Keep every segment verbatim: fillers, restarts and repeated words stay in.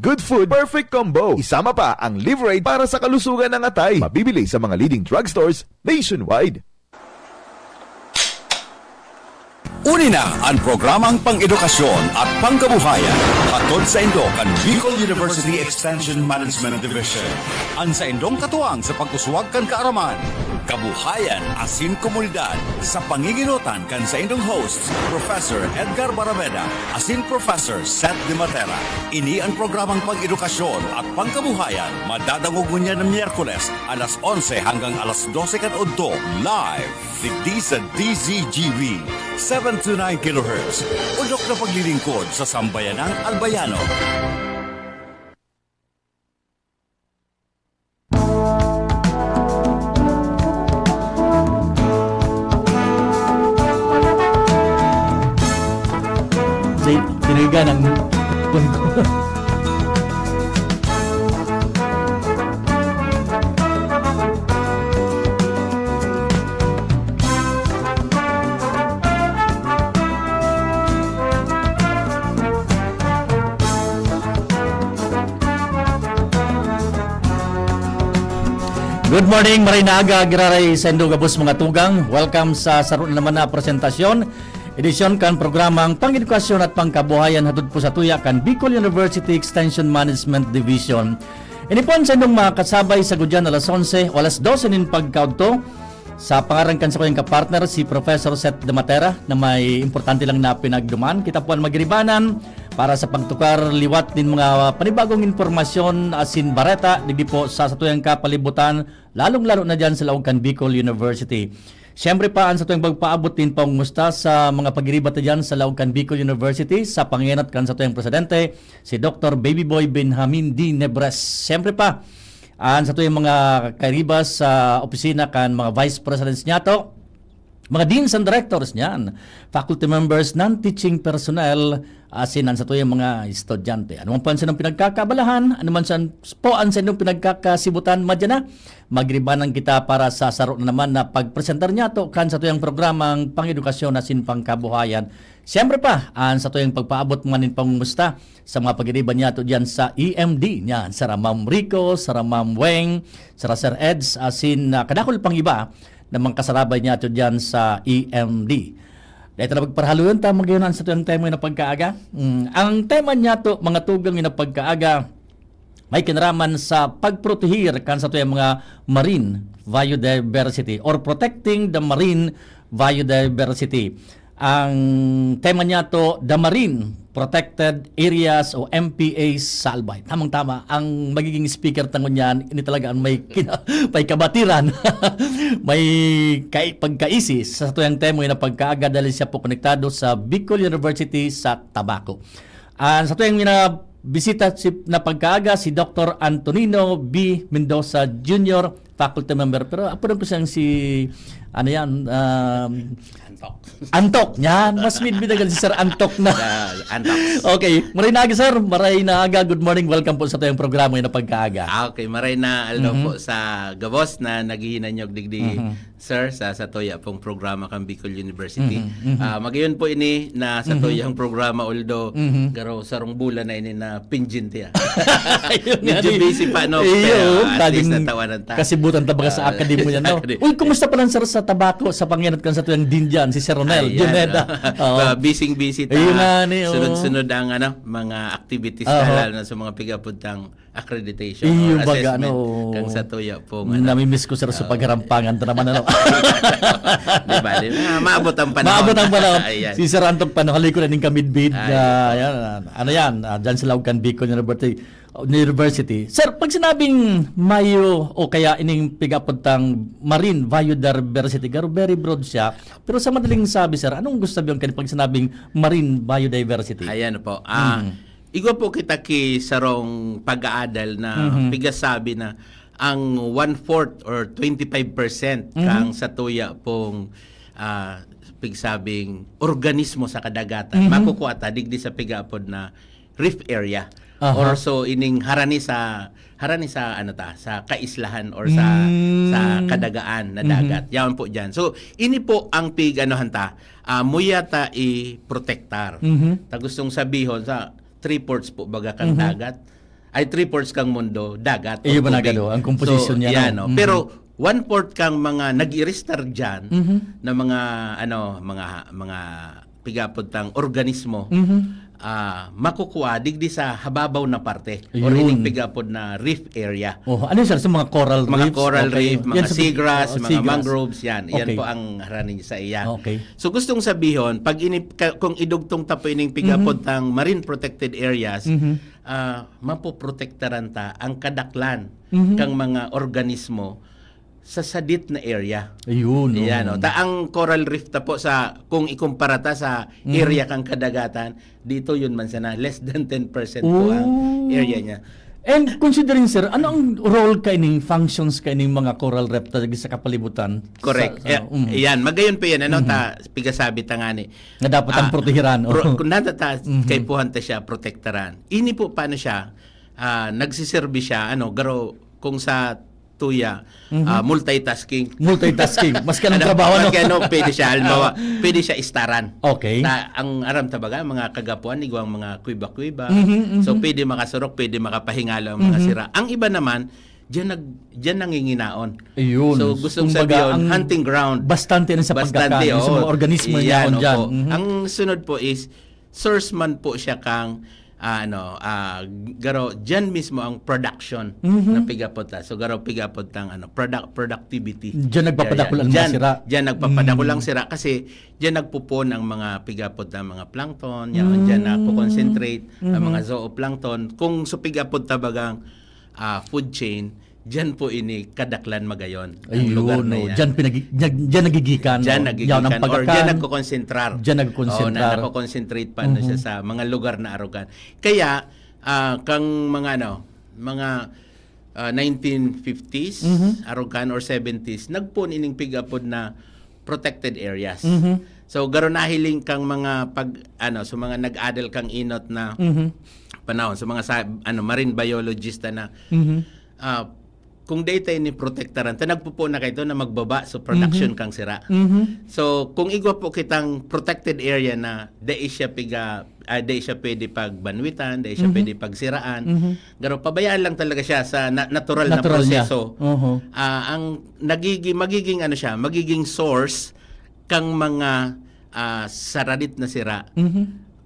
Good food, perfect combo. Isama pa ang Liverade para sa kalusugan ng atay. Mabibili sa mga leading drugstores nationwide. Uni na an programang pang-edukasyon at pangkabuhayan. Hatod saindo kan Bicol University Extension Management Division. An saindong katuwang sa pag-uswag kan kaaraman, kabuhayan asin komunidad, sa pangingenotan kan saindong hosts, Professor Edgar Barameda asin Professor Seth De Matera. Ini an programang pang-edukasyon at pangkabuhayan, madadangog ngunyan na Miyerkules, alas onse hanggang alas dose kan udto, live digdi sa D Z G B, seven two nine kilohertz. Udok na paglilingkod sa sambayanang Albayano. Say, tinigan ang phone ko. Good morning, maray na aga, giraray saindo gabos mga tugang. Welcome sa saro na naman na presentasyon, edisyon kan programang Pang-edukasyon at Pangkabuhayan, hatod po sa tuya kan Bicol University Extension Management Division. Ini po an saindong makakasabay sa gudyan alas onse o alas dose nin pagkaudto. Sa pangaran kan sakuyang kapartner, si Professor Seth De Matera, na may importante lang na pinagduman, kita po an magiribanan para sa pagtukar liwat nin mga panibagong impormasyon asin bareta digdi po sa satuyang kapalibutan, lalong-lalo na diyan sa laog kan Bicol University. Siyempre pa, an satuyang pagpaabot nin pangumusta sa mga pagiriba ta diyan sa laog kan Bicol University, sa pangenot kan satuyang presidente, si Doktor Baby Boy Benjamin D. Nebres. Siyempre pa, an satuyang mga kairiba sa opisina kan mga vice presidents niyato, mga deans and directors niyan, faculty members, non-teaching personnel, asin an satuyang mga estudyante. Ano man po an saindong pinagkakaabalahan, ano man san po an saindong pinagkakasibutan, madya na, magiribanan kita para sa saro na naman na pagpresentar niyato kan satuyang programang Pang-edukasyon asin Pangkabuhayan. Siyempre pa, an satuyang pagpaabot man nin pangumusta sa mga pagiriba niyato diyan sa E M D niyan, sara Ma'am Rico, sara Ma'am Weng, sara Sir Eds, asin, ah, kadakul pang iba na mga kasarabay niyato diyan sa E M D. Dahil ta na magparahaluyon ta, magayon an satuyang tema na pagkaaga. Mm, ang tema niyato, mga tugang na pagkaaga, may kinaraman sa pagproteher kan satuyang mga marine biodiversity or protecting the marine biodiversity. Ang tema niyato, The Marine Protected Areas o M P As sa Albay. Tamang-tama, ang magiging speaker ta ngunyan, ini talaga ang may kina-, may kabatiran, may kai-, pagkaisi sa satuyang tema na pagkaaga dahil siya po konektado sa Bicol University sa Tabaco. An satuyang minabisita si, na pagkaaga, si Doktor Antonino B. Mendoza Junior, faculty member. Pero apodon ko siyang si, ano yan, um, Antok. Antok. Yan, mas midbid agad si Sir Antok na. Ah, Antok. Okay, maray na aga, sir. Maray na aga. Good morning. Welcome po sa tuyang programa na pagkaaga. Ah, okay, maray na aldaw Mhm. po sa gabos na naghihinanyog digdi, Mhm. sir, sa, sa tuya pong programa kan Bicol University. Mhm, mhm. Ah, magayon po ini na sa Mhm. tuyang programa, although Mhm. garo sarong bulan na ini na pinjinte, ah. Ayun nga, Medyo di- busy pa, no? Iyo, Pero at least laging natawanan ta. kasibutan ta baga sa Ah, academy yan, no? exactly. Uy, kumusta pala, sir, sa Tabaco, sa pangenot kan sa tuyang dean dyan, si Sir Ronel Ayan, Juneda? no? Oo. Ba, busy-busy ta. Ayun nga, ni, oo. Sunod-sunod ang, ano, mga activities Aha. na, lalo na sa mga pigapuntang accreditation Iyo, or baga, assessment ano, kang sa tuya pong, ano. Namimiss ko, sir, sa Oo. pagharampangan ta naman, ano? Di ba? Di ba? Maabot ang panahon. Maabot ang panahon. Ayan. Si Sir Antok pa, no, halikon na ning kamidbid Ay, na, opo. yan, ano yan, ah, dyan sa Laucan Bicol University. University. Sir, pag sinabing mayo o kaya ining pigapodtang marine biodiversity, garo very broad siya. Pero sa madaling sabi, sir, anong gusto sabihin kan pag sinabing marine biodiversity? Ayan po. Ah, Mm. igwa po kita ki sarong pag-aadal na Mhm. pigasabi na ang one-fourth or twenty-five percent Mhm. kang sa tuya pong, ah, pigsabing organismo sa kadagatan, Mhm. makukuha ta digdi sa pigapod na reef area. Aha. Or so ining harani sa, harani sa ano ta, sa kaislahan or sa, Mm. sa kadagaan na Mhm. dagat. Yaon po diyan. So, ini po ang pig-anohan ta, ah, muya ta i-protektar. Mhm. Ta gustong sabihon sa three-fourths po baga kang Mhm. dagat. ay three-fourths kang mundo, dagat or Iyo ba na tubig. gado? Ang komposisyon So, niya, yan, no? no? Mhm. Pero one-fourth kang mga nag-i-restart dyan Mhm. na mga, ano, mga, mga pigapod tang organismo, Mhm. ah, makukuha digdi sa hababaw na parte or Ayun. ining pigapod na reef area. Oh, ano yun, sir? Sa mga coral Mga reefs? coral Okay. reef, Yan mga sa- seagrass, oh, mga seagrass. mangroves, yan. Yan Okay. po ang harani sa iya. Okay. So gustong sabihin, pag ini, ka- kung idugtong ta po ining pigapod Mhm. tang marine protected areas, Mhm. ah, mapoprotektaran ta ang kadaklan Mhm. kang mga organismo sa sadit na area. Ayun, Yan, oh. no? Ta ang coral reef ta po sa, kung ikumpara ta sa Mhm. area kang kadagatan, dito yun man sana, less than ten percent po ang Oh. area niya. And considering, sir, ano ang role kaining, functions kaining mga coral reef ta sa kapalibutan? Correct. Sa, sa, Eh, mm. Yan, magayon pa yan, ano, Mhm. ta, pigasabi ta nga ni. Nga dapat ang Ah, protehiran, oh. pro- kung nata ta, Mhm. kaipuhan ta siya, protektaran. Ini po, paano siya? Ah, nagsiserbi siya, ano, garo, kung sa tuya, Mhm. ah, multitasking. Multitasking. Maski anong Ano, trabaho, no? maski ano, pwede siya, halimbawa, pwede siya istaran. Okay. Na, ang aram ta baga, mga kagapuan, igwang mga kuiba-kuiba. Mhm, mhm. So, pwede makasurok, pwede makapahingalo ang mga Mhm. sira. Ang iba naman, diyan nag, diyan nanginginaon. Ayun. So, gustong Kumbaga, sabihin, ang hunting ground. Bastante na sa Bastante, pagkakan, sa oo. mga organismo Iyan, niya opo. dyan. Mhm. Ang sunod po is, source man po siya kang, ah, ano, ah, garo, dyan mismo ang production Mhm. na pigapod ta. So, garo pigapod tang, ano, product, productivity. Dyan nagpapadakul ang mga Dyan, sira. Dyan nagpapadakul Mm. ang sira kasi dyan nagpupon ang mga pigapod na mga plankton, yan, Mm. dyan nagko-concentrate ang Mhm. mga zooplankton. Kung sa pigapod ta bagang, ah, food chain, dyan po ini kadaklan magayon ang Ayun, lugar na no. yan. Dyan, pinag, dyan, dyan nagigikan, Dyan no? nagigikan Yan ang or pagkakan. dyan nagkokonsentrar. Dyan nagkokonsentrar. Oo, na, nakokonsentrar pa na siya Mhm. sa mga lugar na arugan. Kaya, ah, kang mga ano, mga, ah, nineteen fifties, Mhm. arugan or seventies, nagpon ining pigapod na protected areas. Mhm. So, garo nahiling kang mga pag, ano, so mga nag-adal kang inot na Mhm. panahon, so mga sa, ano, marine biologist na, Mhm. ah, kung data ini protektaran, ta nagpupo na kayo na magbaba so production Mhm. kang sira. Mhm. So, kung igwa po kitang protected area na dai siya piga, ah, dai siya pwede pagbanwitan, dai siya Mhm. pwede pagsiraan, Mhm. pero pabayaan lang talaga siya sa na- natural, Natural na niya. proseso. Oho. Ah, ang nagigi, magiging ano siya, magiging source kang mga, ah, saradit na sira Mhm.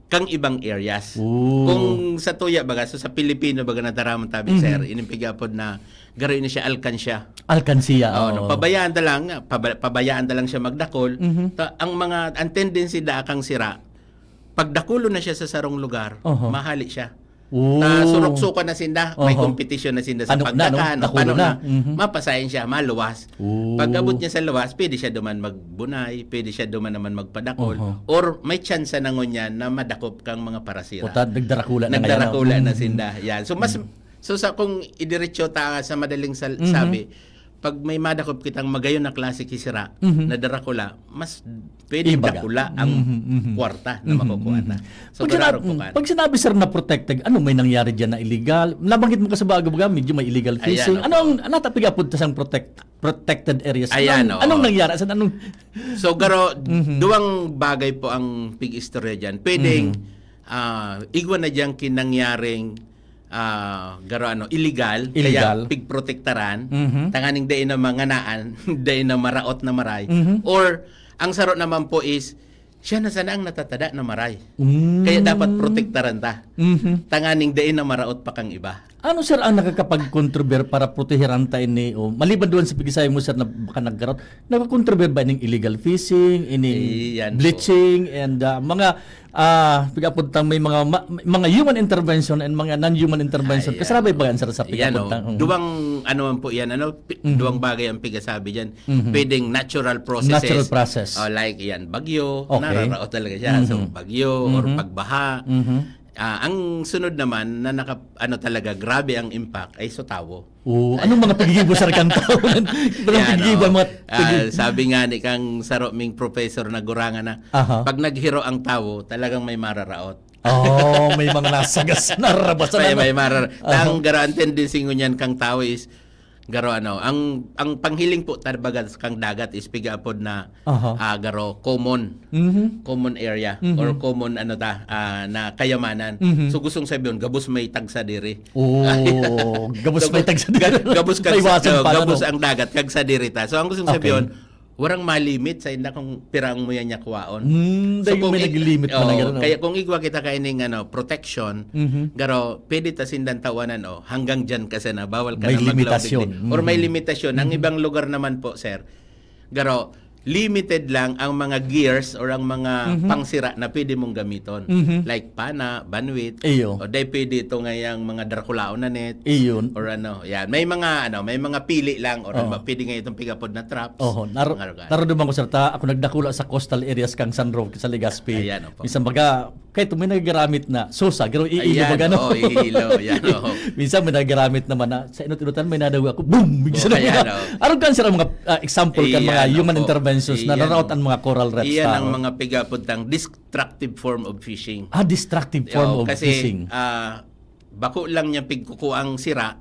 kang ibang areas. Oo. Kung sa tuya baga, so sa Pilipino baga, nadaraman tabi, Mhm. sir, inimpigapod na garo ini siya alkansya. Alkansya, Oh, oo. no, pabayaan ta lang, paba- pabayaan ta lang siya magdakol. Mhm. Ta, ang mga, ang tendency da kang sira, pag dakulo na siya sa sarong lugar, Oho. mahali siya. Oo. Ta surok-suka na sinda, may Oho. competition na sinda sa Ano na, no? pagdakan, o Dakulo paano na. na, Mhm. mapasayan siya, maluwas. Oo. Pag abot niya sa luwas, pwede siya duman magbunay, pwede siya duman naman magpadakol, Oho. or may tsansa na ngunyan na madakop kang mga parasira. Puta, nagdarakula na Nagdarakula ngayon, na no? sinda. Yan. So, mas, so sa, kung idiretso ta sa madaling sal- Mhm. sabi, pag may madakop kitang magayon na klase ki sira, Mhm. na darakula, mas pwede Ibaga. dakula ang Mhm, mhm. kwarta na Mhm, makukuha mhm. ta. So, Pag sinabi, garo po kan. pag sinabi, sir, na protected, ano, may nangyari dyan na illegal? Nabanggit mo kasi bago ba, medyo may illegal Ayan, fishing. opo. Ano ang, ano tapig apod ta sang protect, protected areas? Ayan, anong, oo. anong nangyari? Saan, anong... So, garo, Mhm. duwang bagay po ang pig-istorya dyan. Pwedeng, Mhm. ah, igwa na dyan kinangyaring, ah, garo, ano, illegal, Illegal. Kaya pigprotektaran, Mhm. tanganing dai na manganaan, dai na maraot na maray. Mhm. Or, ang saro naman po is, siya na sana ang natatada na maray. Mm. Kaya dapat protektaran ta. Mhm. Tanganing dai na maraot pa kang iba. Ano, sir, ang nakakapag-contribute para protehiran ta ini? O, maliban doon sa pigisay mo, sir, na baka nagkaroon, nagko-contribute ba ining illegal fishing, ining Iyan po. bleaching, and, ah, mga, ah, pigapod tang may mga ma- mga human intervention and mga non-human intervention? Ayan. Kasabay ba yan, sir, sa Yan, pigapod oh. tang? Mm. Duwang, ano man po yan, ano, pi- Mhm. duwang bagay ang pigasabi dyan. Mhm. Pwedeng natural processes. Natural process. Oh, like yan, bagyo, Okay. nararaot talaga siya. So, Mhm. bagyo or Mhm. pagbaha. Mhm. Ah, ang sunod naman na naka, ano talaga, grabe ang impact ay sa tawo. Oh, anong mga paghihibo, sir, kan tao? Anong Yan, paghihibo, oh. mga Ah, sabi nga ni kang saro ming professor na guranga na, Aha. pag naghiro ang tawo, talagang may mararaot. Oh, may mga nasagas, narabasan, May, ano? may marar- Aha. Ang gara-, ang tendency ngunyan kang tawo is, Garo ano, ang ang panghiling po talaga kang dagat is pigaapod na, Aha. ah, garo common, Mhm. common area Mhm. or common ano ta, ah, na kayamanan. Mhm. So gustong sabihin, gabos may tagsa diri. Oh, gabos So, may tagsa diri. gabos kag Maiwasan oh, pa, gabos ano? Ang dagat kag sa diri ta. So ang gustong Okay. sabihin, warang malimit sa inda kung pira ang muya niya kuwaon. Hmm, dahil may ig- naglimit man oh, na gano'n, no? Kaya kung igwa kita kaining ano, protection, Mhm. garo, pwede ta sindan tawanan, oh, hanggang dyan ka sana, bawal ka May na maglaw limitasyon. Digdi. Or may Mhm. limitasyon. Ang Mhm. ibang lugar naman po, sir, garo, limited lang ang mga gears or ang mga Mhm. pangsira na pwede mong gamiton. Mhm. Like pana, banwit, Iyo. O dahil pwede ito ngayang mga Draculaon na net. Iyon. Or ano, yan. May mga, ano, may mga pili lang. Or Oo. ano, pwede nga itong pigapod na trap. Oho, nar- Mga lugar. Narado man ko, sir, ta, ako nagdakula sa coastal areas kang San Roque, sa Legazpi. Ayan, opo. Minsan baga, kahit may nagagamit na, sosa, garo iilo Ayan, baga, no? Oo, iilo. Yan, oo. Minsan may nagagamit naman na, sa inot-inotan may nadawa ako, boom! Bigyan Oo, na ayan, nga. oo. Arog kan sila mga ah, example kan mga Iyan, human opo. interventions na Iyan. Naraot ang mga coral reefs Iyan tao. Ang mga pigapod tang destructive form of fishing. Ah, destructive form Oo, of kasi, fishing. Ah, bako lang niya pigkukuha ang sira,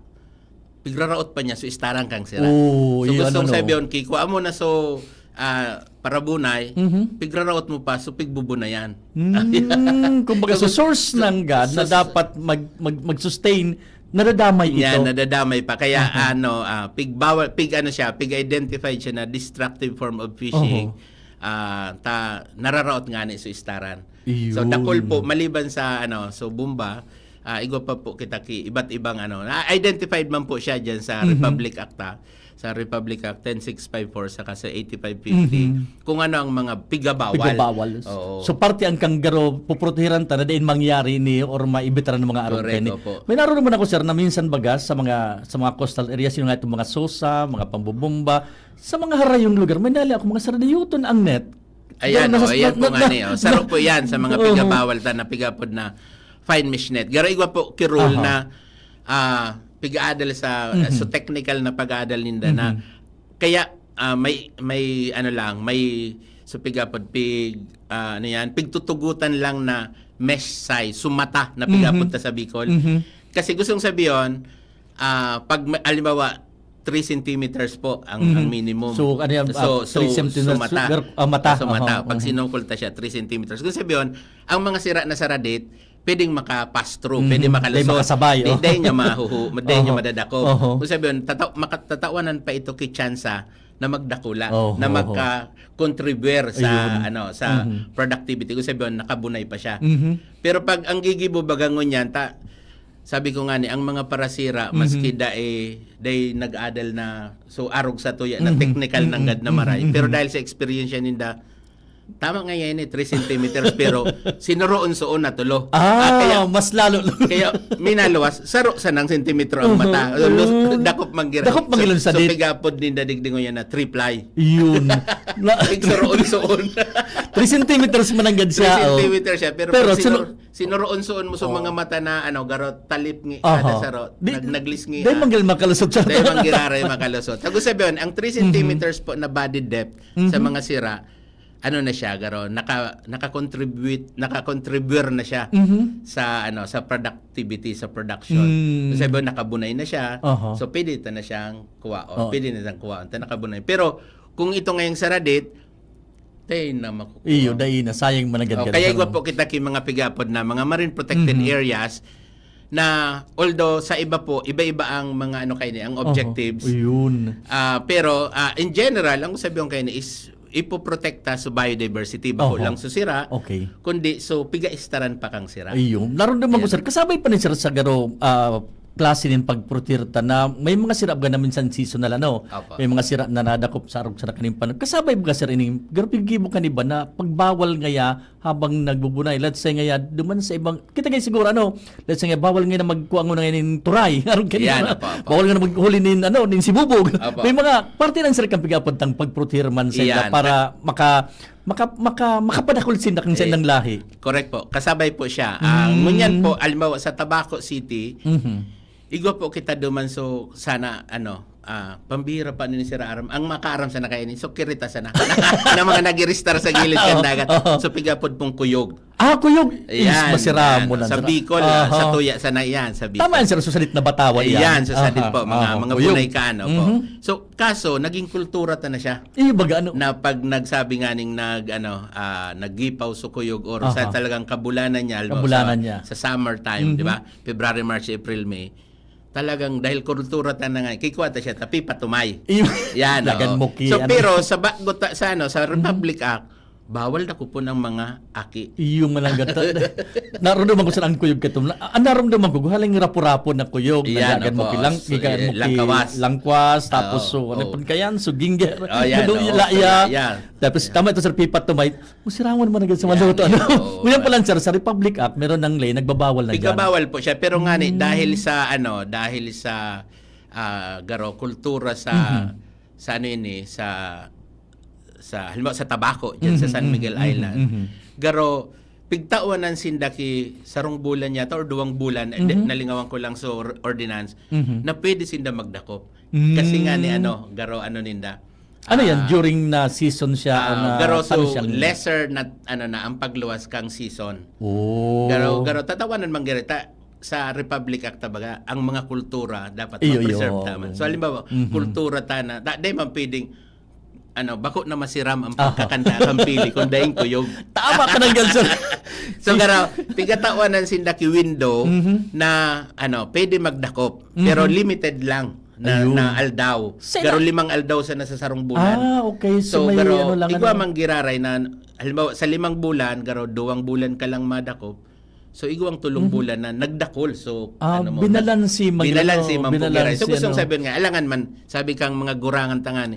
pigraraot pa niya, so istarang kang sira. Oo, So yun, gustong ano, no? Sabihin, kikuha mo na so, ah, parabunay, Mhm. pigraraot mo pa, so pigbubunayan. Hmm, kumbaga, so, So, source so, ng God na so, dapat mag, mag, mag-sustain, nadadamay Yan, ito. Nadadamay pa. Kaya Mhm. ano, ah, pig bawal, pig ano siya, pig identified siya na destructive form of fishing. Oho. Ah, ta nararaot nga ni so istaran. Iyon. So dakul po maliban sa ano, so bomba, ah, igwa pa po kita ki iba't ibang ano, na-identified man po siya diyan sa Mhm. Republic Act, ah, sa Republic Act ten six five four saka sa eighty-five fifty. Mhm. Kung ano ang mga pigabawal. Pigabawal. Oo. So parte ang kanggaro, puprotehiran ta na diin mangyari ni or maibitaran ng mga arog Correct, kani. Opo. May naroon naman ako, sir, na minsan baga sa mga sa mga coastal areas, yung nga itong mga sosa, mga pambubumba, sa mga harayong lugar, may nali ako, mga sardiyuton ang net. Ayan, Pero oh, nasa- ayan na- po na- nga na- niya. Oh. Saro po yan sa mga Oo. Pigabawal ta na pigapod na fine mesh net. Garo igwa po kirul Aha. Na ah pigaadal sa Mhm. so technical na pag-aadal ninda na Mhm. kaya ah, may may ano lang, may so pigapod pig ah, ano yan, pigtutugutan lang na mesh size, sumata na pigapod Mhm. Ta sa Bicol. Mhm. Kasi gustong sabihin, ah, pag ma- halimbawa, three centimeters po ang, Mhm. ang minimum. So, ano yan, ah, three centimeters, sumata. gar- ah, mata. Sumata. Aha, Pag aha. sinukol ta siya, three centimeters. Kung sabihin, ang mga sira na sa radit, pwedeng maka-pass through, Mhm. pwede makalusot. Di makasabay, Di, oh. di niya mahuhu, di niya Oho. Madadako. Oho. Kung sabihin, tataw, maka, tatawanan pa ito ki tsansa na magdakula, Oho, na oho. magka-contribute sa, Ayun. ano, sa Mhm. productivity. Kung sabihin, nakabunay pa siya. Mhm. Pero pag ang gigibo baga ngunyan, ta, sabi ko nga ni, ang mga parasira, Mhm. maski dai, dai nag-adal na, so arog sa tuya na Mhm. technical Mhm. nanggad na maray. Mhm. Pero Mhm. Dahil sa experience niya ninda, tama nga yan eh, three centimeters, pero sinuroon-soon na tulo. Ah, Ah, kaya, mas lalo. Kaya minaluwas, saro sa nang sentimetro ang Mhm. mata. Lus- Mhm. Dakop manggira. Dakop manggira sa So, dit. Pigapod ninda digdi ngunyan na three ply. Yun. Na, Pigsuroon-suon. three centimeters mananggad Three siya, oh. centimeters siya, pero, Pero pag sinu- sinur- sinuroon-suon mo sa Oh. mga mata na ano, garo, talip ngi, Aha. kada sarot, Di- nag- naglisngi. Dahil manggal makalusot siya. Dahil manggiraray makalusot. Tago sabihin, ang three Mhm. centimeters po na body depth sa Mhm. mga sira, ano na siya, garo, naka, naka-contribute, naka-contribute na siya Mhm. sa ano, sa productivity, sa production. Mm. Sabi, nakabunay na siya. Aha. So pwede ta na siyang kuwaon. Oo. Pwede na siyang kuwaon. Ta nakabunay. Pero kung ito ngayong saradit, tayo na makukuha. Iyo, dai na, sayang mananggad Oh, ka kaya na. igwa po kita ki mga pigapod na mga marine protected Mhm. areas na although sa iba po, iba-iba ang mga ano kayo, ang Oho. Objectives. Yun. Ah, pero ah, in general, ang sabi ko kayo is ipoprotekta sa biodiversity, bako Oho. Lang sa sira, Okay. Kundi so pigaistaran pa kang sira. Ayun. Naroon naman ko, Ayan. Sir. Kasabay pa ni, Sir, sa garo ah, klase nin pagprotekta na may mga sira ba na minsan seasonal, ano? Opo. May mga sira na nadakop sa arog sa nakaning panahon. Kasabay ba, Sir, ining garo piggibo ka ni ba na pagbawal ngaya habang nagbubunay? Let's say ngaya, duman sa ibang, kita kayo siguro, ano? Let's say ngaya, bawal ngaya na magkuha ng ngayon ng turay. Arog ka Yan, na. opo, opo. Bawal ngaya na maghuli nin, ano, nin sibubog. Opo. May mga parte ng, Sir, kang pigapod tang pagprotekta man sa ila Yan. Para maka, maka, maka, makapadakol sinda kang sa Eh, ilang lahi. Correct po. Kasabay po siya. Ah, Mm. ngunyan po, alimbawa sa Tabaco City, Mhm. igwa po kita duman so sana ano, Ah, pambihira pa ni sira aram. Ang makaaram sana kaya ni, so kirita sana. Na mga nag-iristar sa gilid kan dagat. So pigapod pong kuyog. Ah, kuyog. Is, Ayan, masira ayan. mo lang. Sa Bicol, ah, sa tuya sana yan, sa Bicol. Tama yan, sir. Susalit na batawan yan. Ayan, susalit Aha, po, mga, aha, mga kuyog. Bunay ka, ano po. Mhm. So, kaso, naging kultura ta na siya. Iyo, baga ano? Na pag nagsabi nga ning nag, ano, ah, naggipaw sa kuyog or sa Aha. talagang kabulanan niya, halimbawa Kabulanan sa, niya. sa summertime, Mhm. di ba? February, March, April, May. Talagang dahil kultura ta na nga, kikwata siya, tapi patumay. Iyo. Yan, Lagan oo. mo ki-, So, ano. Pero sa bago ta, sa, ano, sa Republic Act, bawal dakopon ang mga aki. Iyo man ang gata. Naroon naman ko sa ang kuyog katum. Na, ah, naroon naman ko, haling rapo-rapo na kuyog. Yan, Nagagan mo opo. kilang, So, kikaan eh, mo ki langkawas. langkwas, tapos Oo, so, ano oo. pun kayan, so gingger. Oh, yan, Ano, oo. ilaya. Yan. Tapos tama ito, sir, pipat to, may, musirawan mo na sa Yan, maluto. yan, Ano? oo. Ngayon pa lang, sir, sa Republic Act, meron ng lay, nagbabawal na dyan. Pigkabawal po siya, pero nga ni, Hmm. dahil sa, ano, dahil sa, ah, garo, kultura sa, Mhm. sa ano yun eh, sa, sa, halimbawa sa Tabaco, dyan sa Mhm, San mhm, Miguel mhm, Island. mhm. Garo, pigtawanan sinda ki sarong bulan yata or duwang bulan, eh, di, Mhm. nalingawan ko lang sa or-, ordinance, Mhm. na pwede sinda magdakop. Mm. Kasi nga ni ano, garo ano ninda. Ano yan? Ah, During na season siya? ah, Ano, garo, so, ano siyang lesser na, ano na, ang pagluwas kang season. Oh. Garo, garo, tatawanan man garo ta, sa Republic Act, tabaga, ang mga kultura dapat Iyo, ma-preserve iyo. taman. So, halimbawa, Mhm. kultura ta na, da, di man pwedeng, ano, bako na masiram ang Aha. pagkakanta kang pili kung daing kuyog. Tama ka nang ganyan, sir. So, garo, pigatawanan sinda ki window Mhm. na, ano, pwede magdakop, pero Mhm. limited lang na, Ayun. na aldaw. Sila- Garo limang aldaw sana sa sarong bulan. Ah, okay. So, So, may garo, ano lang, igwa ano. mang giraray na, halimbawa, sa limang bulan, garo, duwang bulan ka lang madakop. So, igwa ang tulong Mhm. bulan na nagdakol. So, Ah, ano mo, binalansi man yun, binalansi ano, man po, binalansi, giraray. So, gustong ano. sabihin nga, alangan man, sabi kang mga gurangan tangan,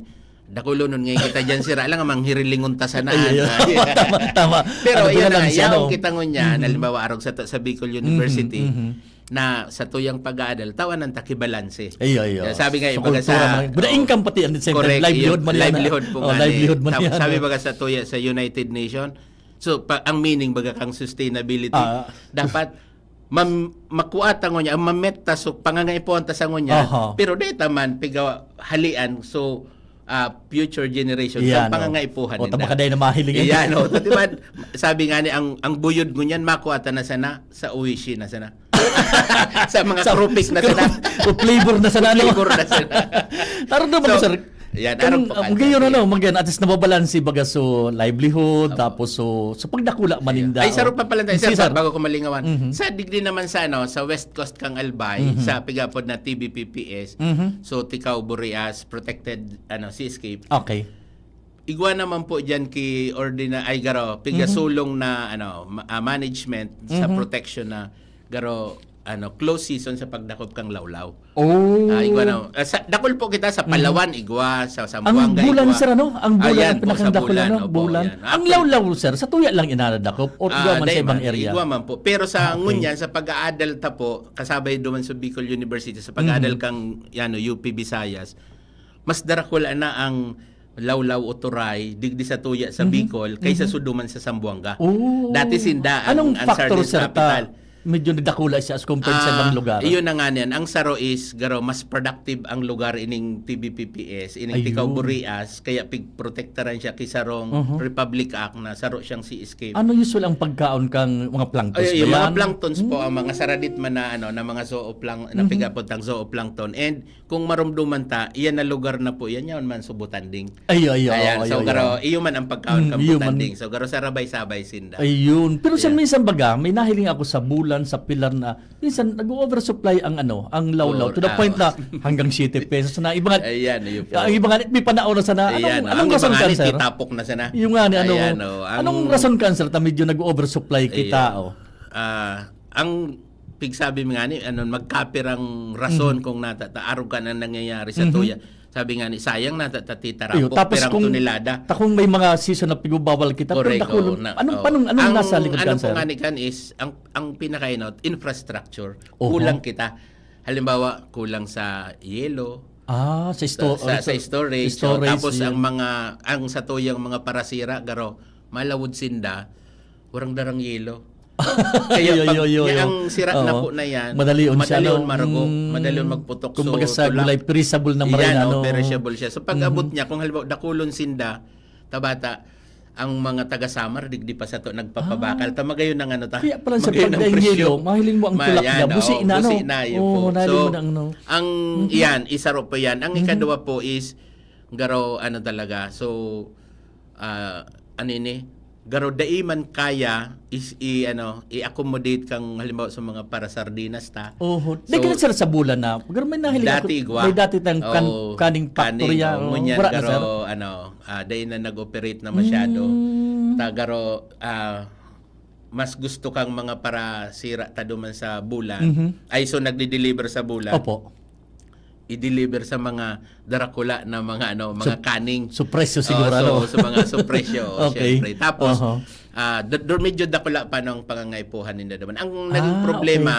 dakulonon ngayon kita dyan, sir. Alangan mang hirilingon ta sana. Ay, ay, ay. Ah, Tama, tama. Pero Ano, yun na, binalansi, yaong ano? kita ngunyan, Mhm. halimbawa, arog sa, sa Bicol Mhm, University, mhm. na sa tuyang pag-aadal, tawanan ta ki balanse. Iyo, iyo. Kaya sabi nga, Sa baga sa, kultura man. Bada oh, income pati, at the same time, correct, livelihood yun, man yan, ah. livelihood po Oh, nga ni. livelihood man Sa-, yan, sabi oh. baga sa tuya, sa United Nation, so, pa, ang meaning baga kang sustainability, Ah. dapat mam-, makuha ta ngunyan, ang mameta, so, pangangaipuhan ta sa ngunyan, Aha. pero di ta man, piga halian, so, ah, future generation, Yan, ang pangangaipuhan oh. O, ninda. tabaka dahil na mahiling yan. Yan, oh. Di ba, sabi nga ni, ang, ang buyod ngunyan, makuha ta na sana, sa oishi na sana. Sa mga Sa krupik na sana. O flavor na sana, no? Flavor na sana. Taro na, mga So, sir. yan, Kung, arog pa ah, ka, ngayon, sir. Ano, mag-, at least nababalansi baga so livelihood, Apo. Tapos so, sa pagdakula man ninda, Ay, saro oh. pa pala tayo, Sige, sir, sir. Bago ko malingawan. Mhm. Sa digdi naman sa, ano, sa West Coast kang Albay, Mhm. sa pigapod na T B P P S, Mhm. so Ticao Boreas, protected, ano, seascape. Okay. Igwa naman po dyan ki ordina-, ay garo, pigasulong na, ano, ma-, ah, management sa Mhm. protection na garo, ano, close season sa pagdakop kang lawlaw. Oh. Ah, igwa na. Ah, sa, dakol po kita sa Palawan, igwa, sa Ang Zamboanga, bulan, igwa. sir, ano? Ang bulan, Ayan ang po, sa pinakandakol, bulan, ano? Opo, Bulan. Yan. Ang Opo. lawlaw, sir, sa tuya lang inanadakop o Ah, igwa man sa dahil ibang man, area? Igwa man po. Pero sa Ah, okay. ngunyan, sa pag-aadal ta po, kasabay duman sa Bicol University, sa pag-aadal Mhm. kang, yan, U P Visayas, mas darakula na ang lawlaw o turay digdi sa tuya sa Mhm. Bicol kaysa Mhm. suduman sa Zamboanga. Oh. Dati sinda ang, Anong ang factor, Sardines sir, capital. Ta, medyo nadakula siya as compared sa Ah, ibang lugar? Iyon na nga niyan. Ang saro is, garo, mas productive ang lugar ining T B P P S, ining Ayun. Ticao Boreas, kaya pigprotektaran siya ki sarong Mhm. Republic Act na saro siyang seascape. Ano usual ang pagkaon kang mga plankton? Ay, yung ba mga yan? plankton po, ang Mm. mga saradit man na, ano, na mga zooplank-, na Mhm. pigapod tang zooplankton. And kung marumduman ta, iyan na lugar na po, yan, yan man subutanding. Ay, ay, ay, Ayan, ay, so, ay, garo, ay. iyo man ang pagkaon Mm, kang iyo man. butanding. So, garo, sarabay-sabay sinda. Ayun. Pero sa Yeah. minsan baga, may nahiling ako sa bulan, sa pilar na, minsan nag-oversupply ang ano, ang lawlaw. Or, To the ah, point na hanggang siyete pesos na. Iba nga, Ayan, iyo po. ang iba nga, may panaon na sana. Anong, Ayan, anong ang iba rason nga kan, ni, sir? titapok na sana. Yung nga ni, ano, Ayan, oh, ang anong rason kan, sir, ta medyo nag-oversupply kita, Ayan. Oh? Ah, ang pigsabi mi nga ni, ano, magkapirang rason Mhm. kung nata-, ta-, arog kan ang nangyayari sa Mhm. tuya. Sabi nga ni, sayang na ta-, ta-, titara, Ayun, tapos pirang kung, tunilada. ta-, kung may mga season na pigbabawalan kita, pero Correct, dakul, oo, na, anong, oo. panong, anong Ang, nasa likod ano kan, po sir? Nga ni kan is, ang, ang pinakainot, infrastructure. Oho. Kulang kita. Halimbawa, kulang sa yelo, Ah, sa, sto- sa, sa, sa storage. So, storage, tapos yun. Ang mga, ang sa tuyang mga parasira, garo, malawod sinda, warang darang yelo. Kaya Iyo, pag iyo, iyo, niya iyo. ang sira na Oo. po na yan, Madali on siya, madali no? on marugok, Mm. madali on magputok. Kumbaga So, sa tula- gulay, perishable na maray Yan, na, oh, no? perishable siya. So pag Mhm. abot niya, kung halimbawa dakulon sinda, tabata, ang mga taga Samar, digdi pa sa to, nagpapabakal. Ah. Ta magayon ang ano ta. Kaya pala sa Magayon ang pagkain presyo. yelo, mahiling mo ang Ma-, tulak yan, niya. Busi oh, na, no? busi na, yun Oo, po. nahilo So, mo na ang, no? ang, Mhm. yan, isa ro po yan. Ang Mhm. ikadwa po is, garo, ano talaga. So, ah, ano ini? Garo, dai man kaya is, i, ano, i-accommodate kang, halimbawa, sa mga para sardinas ta. Oho. So, Di ka, sir, sa bulan na. Pero may nahiling dati ako, igwa. may dati tang kan-, Oo, kaning factory, kaning, ah, oh, oh, ngunyan, wala na, garo, sir? Ano, ah, dai na nag-operate na masyado. Mm. Ta garo, ah, mas gusto kang mga para sira ta duman sa bulan. Mhm. Ay, so nagdi-deliver sa bulan. Opo. I-deliver sa mga darakula na mga ano, mga So, kaning. so presyo Oh, siguro, so, ano? Sa mga so presyo, oh, Okay. Syempre. Tapos, Oho. ah, do, do, medyo dakula pa nung pangangaipuhan ninda naman. Ang naging Ah, problema,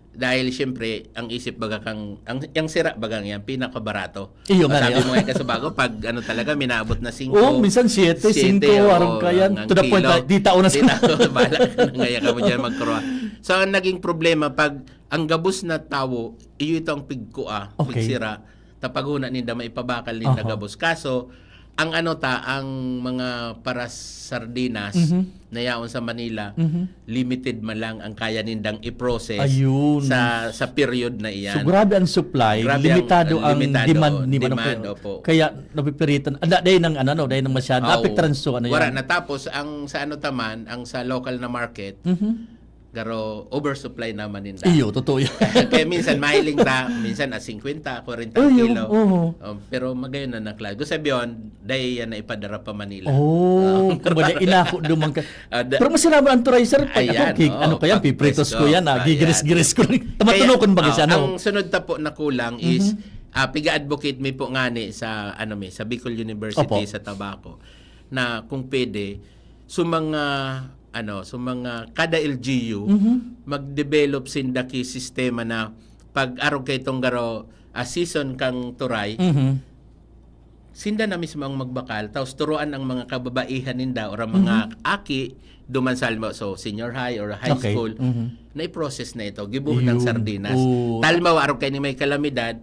dahil syempre, ang isip baga kang, ang, ang sira bagang yan, pinakabarato. Iyo O, nga, sabi iyo. mo nga, kasabago, pag ano talaga, minaabot na singko. Oh, minsan siyete, Siyete, singko, oo, harong kayan. ang To the point kilo. na, di tao na sa Di tao, bahala ka na, ngaya ka mo dyan magkuruha. So, ang naging problema, pag ang gabos na tawo, iyo ito ang pigkua, Okay. pigsira, tapag huna ninda, maipabakal ninda Aha. gabos. Kaso, ang ano ta, ang mga para sardinas Mhm. na yaon sa Manila, Mhm. limited man lang ang kaya nindang i-process Ayun. sa sa period na iyan. So, grabe ang supply, Grabe ang, limitado ang, limitado, demand, di ba, no? demand, opo. Kaya napipiritan, ah, da-, dahil ng ano, no, dahil ng masyado, Oo. apektaran so, ano Wala yan. Na tapos, ang sa ano taman, ang sa local na market, Mhm. garo oversupply naman ninda. Iyo, totoo yan. Kaya minsan mahiling ta, minsan a singkwenta, kwarenta Ay, ang yung, kilo. Oo. Um, pero magayon na nakla. Gusto sabihin, dahil yan na ipadara pa Manila. Oh, Oh. kumbaga, inako duman ka. Ah, da- Pero masira man ang turay, sir. Pag Ayan, ako, kig-, oo, ano pa yan, pag pipritos ko presko, yan, ah. ayan. Gigiris-giris ko rin. Tamatunukan ba Kaya, siya, ah, no? Ang sunod ta po na kulang is, Mhm. ah, piga-advocate mi po ngani sa, ano mi, sa Bicol University, Opo. Sa Tabaco, na kung pwede, so mga, ano, so mga kada L G U, Mhm. mag-develop sinda ki sistema na pag arog kay itong garo, ah, season kang turay, Mhm. sinda na mismo ang magbakal, tapos turuan ang mga kababaihan ninda or ang mga Mhm. aki, duman sa, halimbawa, so senior high or high Okay. school, Mhm. na i-process na ito. Gibuhon ng Yun. sardinas. Oo. Talmaw, arog kay ni may kalamidad,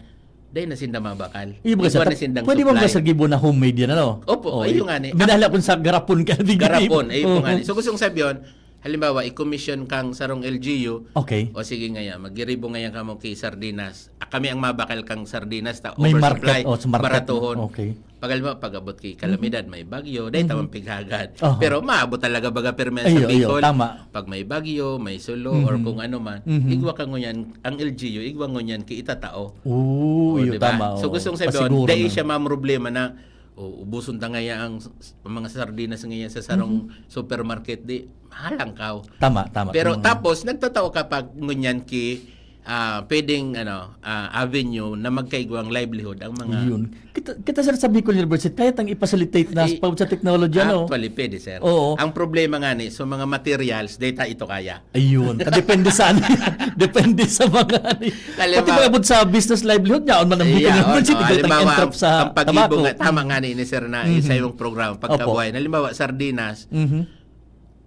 dahil na sinda mabakal. Iyo, baga Igwa sa, na sindang pwede mo supply. Sir Gibo na homemade yan, ano? Opo, Oo, ayun nga ni. Binala kung sa garapon ka, di Garapon, grip. ayun po Oo. nga ni. So, gusto kong sabihin, halimbawa, i-commission kang sarong L G U, Okay. O sige nga yan, maggiribo nga yan kamo ki sardinas. Ah, kami ang mabakal kang sardinas, ta May oversupply, market, oh, sa market. Baratohon. Okay. Pag, halimbawa, pag-abot ki kalamidad, may bagyo, dahil Mhm. tamang pighagad. Aha. Pero maabot talaga baga permi Ayo, sa ayo, Bicol. Tama. Pag may bagyo, may sulo, or Mhm. kung ano man, Mhm. Igwa ka ngunyan, ang L G U, igwa ngunyan ki itatao. Oo, O, iyo, di ba? Tama. So, Oo. gustong sabihin, Pasiguro dahil na. Siya mamroblema na, o, ubuson ta ngayon ang s-, s-, mga sardinas ngayon sa sarong Mhm. Supermarket, di, mahalang kao. Tama, tama. Pero Tama. Tapos, nagtatao ka pag ngunyan ki, ah, pwedeng, ano, ah, avenue na magkaigwang livelihood ang mga Yun. Kita, kita, sir, sa Bicol University, kaya tang i-facilitate na I- pa sa technology, ano? Actually, pwede, sir. Oo. Ang problema nga ni, so mga materials, data ito kaya. Ayun. Depende sa ano yan. Depende sa mga ano yan. Halimbawa- Pati pag abot sa business livelihood niya, man ang Bicol Yeah, University, oh, no. pwede tang Halimbawa, interrupt ang, sa ang pag-ibo tabako. Nga, tama nga ni, ni sir na, Mhm. Sa iyong programa, Opo. pagkabuhay. Halimbawa, sardinas, Mhm.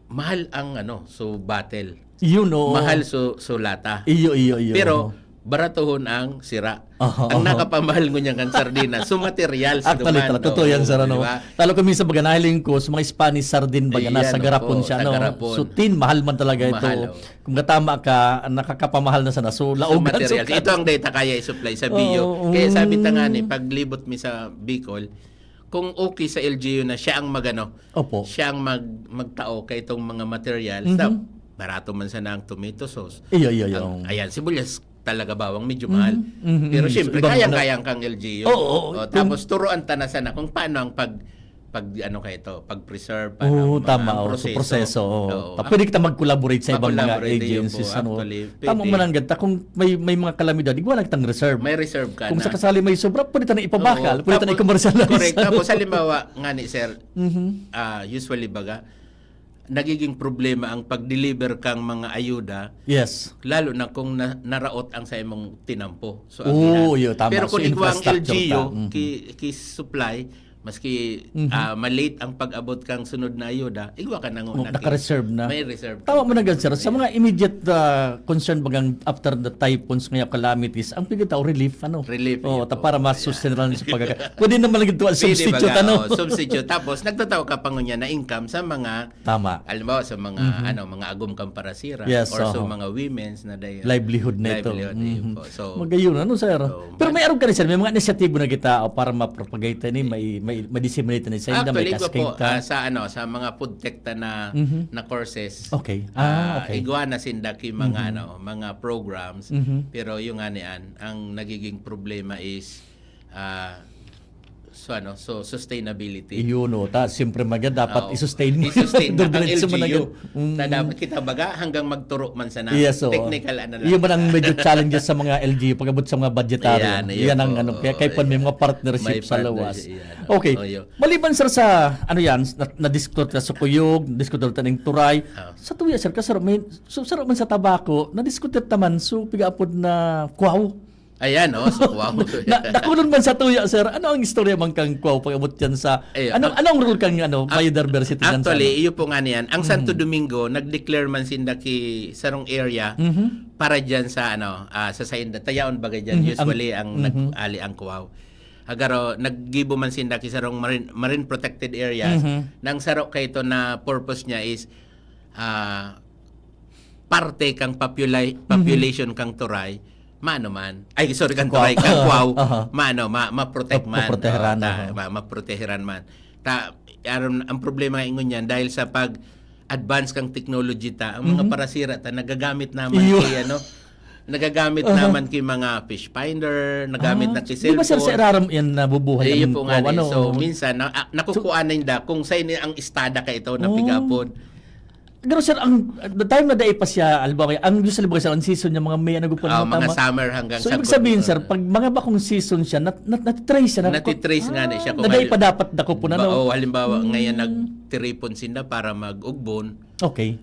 mahal ang ano, so bottle. Yun, oo. Mahal so, so lata. Iyo, iyo, iyo. Pero, baratohon ang sira. Oo, Ang oo. Nakapamahal ngunyan kan sardinas, so materials Actually, naman, talaga, totoo yan, oo, sir, ano? Di ba? Lalo kung minsan baga nahiling ko sa mga Spanish sardine baga, Ayan, nasa garapon opo, siya, sa no? garapon. So, tin, mahal man talaga ito. Mahal, oh. Kung katama ka, nakakapamahal na sana. So, So, laogan materials. sa Ito ang data kaya i-supply sa bio. Oo, Kaya sabi ta mm. nga ni, paglibot mi sa Bicol, kung okay sa L G U na siya ang magano, Opo. Siya ang mag, magtao kay itong mga materials, Mhm. na barato man sana ang tomato sauce. Iyo, iyo, iyo. Ang, ayan, sibuyas talaga bawang, medyo mahal. Mhm, mhm, Pero mhm. Siyempre, So, ibang kayang ano. Kayang kang L G U. Oo, oo, O, kung tapos, turuan ta na sana kung paano ang pag, pag ano ka ito, pag-preserve, paano Oo, ang mga tama. ang Oh, so, proseso. proseso. Oh. Oo. Ta-, pwede kita mag-collaborate sa ibang mga Mag-collaborate, yun agencies. Po, Ano. Actually, Tama pwede. Man ang ganda. Kung may, may mga kalamidad, igwa lang kitang reserve. May reserve ka Kung na. Sakasali may sobra, pwede tayo ipabakal, Oo. Pwede tayo Tapos, i-commercialize. Correct. Tapos, halimbawa nga ni sir, Mhm. Ah, usually baga, nagiging problema ang pag-deliver kang mga ayuda, Yes. Lalo na kung na, naraot ang sa imong tinampo. So, Oo, ang yun, tama. Pero kung So, igwa ang infrastructure L G U, ta. Mhm. ki, ki supply, Maski Mhm. ah, ma-late ang pag-abot kang sunod na ayuda, igwa ka na Oh, nguna ki- naka-reserve na. May reserve ka Tama mo na. na gud, sir. Sa Yeah. mga immediate ah, concern bagang after the typhoons nga calamities, ang pigitaw relief, ano? Relief, Oh, yun ta po. para Yeah. ma-sustain lang sa pagkaka. Pwede naman lagi ito ang Pwede substitute, baga, ano? Oh, substitute. Tapos, nagtataw ka pa ngunyan na income sa mga, Tama. halimbawa, sa mga, Mhm. ano, mga agom kang parasira, Yes, or sa oho. mga women's na day, Livelihood na ito. livelihood, ayun Mhm. po. So, Magayon, ano, sir? so, Pero may man- arog ka rin, sir. May mga inisyatibo na kita o para ma-propagate ni, may, may, ma-disseminate ni, sa inda, may Actually, igwa cascade po, ka. ah, sa ano, sa mga food tech ta na, Mhm. na courses, Okay. Ah, ah, okay. igwa na sinda ki mga, Mhm. ano, mga programs. Mhm. Pero yung nga niyan, ang nagiging problema is, ah, so ano, so sustainability. Iyon, no. Ta, siyempre, maganda, dapat Oo. i-sustain mo. I-sustain na ang Diretso mo na L G U. yun. Mm. Ta dapat kita baga hanggang magturo man sana. Yes, oo. Technical, ano lang. Iyon man ang medyo challenges sa mga L G U pag-abot sa mga budgetary. Ayan, Yan, ayun ang po. ano, kaya, kaya pa may Ayan. mga partnership May sa lawas. partnership, ayan. Okay. Oh, yun. Maliban, sir, sa ano yan, na, na-discuss ka sa kuyog, diskutir ta ning turay. Ah. Sa tuya, sir, kasaro, may, so, saro man sa tabako, na-discutir ta man, so, pigaapod na kwaw. Ayan, oh, so wow. Na, nakulon man sa tuya, sir, ano ang istorya man kang kwaw pag-abot yan sa, Eh, ano, ang- anong role kang ano, Ac- biodiversity dyan sa Actually, ano? iyo po nga niyan. Ang Santo Mhm. Domingo, nag-declare man sinda ki sarong area Mhm. para dyan sa ano, ah, sa sainda. Tayaon bagay dyan, Mhm. usually Ang- ang mhm. nag-ali ang kwaw. Agaro, naggibo man sinda ki sarong marine, marine protected areas. Mhm. Nang saro kaito na purpose niya is ah, parte kang populi- Mhm. population kang turay, maano man. Ay, sorry, kang Kwaw. turay, kang kwaw, Aha. maano, ma, maprotek Map- man. maproteheran, Oo, ta- aha. ma, maproteheran man. Ta, aron, ang problema nga ingon yan, dahil sa pag-advance kang technology ta, ang mga Mhm. parasira ta, nagagamit naman Iyo. ki, ano, nagagamit Aha. naman ki mga fish finder, nagamit Ah, na ki di ba, sir, cellphone. sa irarom yan nabubuhay Eh, yun ang po nga kwaw, ni. ano? So, minsan, na, ah, nakukuha na inda kung saan ang estada ka ito na Oh. pigapon. Pero, sir, ang the time na dai pa siya, halimbawa, ang usually ba, sir, ang season niya, mga May, ano, gupon, Ah, mga mga tama? Summer hanggang So, sa ibig sabihin, October. Sir, pag mga bakong season siya, nat, nat, natitrace siya. Nat, Natitrace nga ni siya kung Naday hal- pa dapat dako po na, Ba, no? oh, halimbawa, Hmm. ngayon nagtiripon sinda para mag-ugbon. Okay.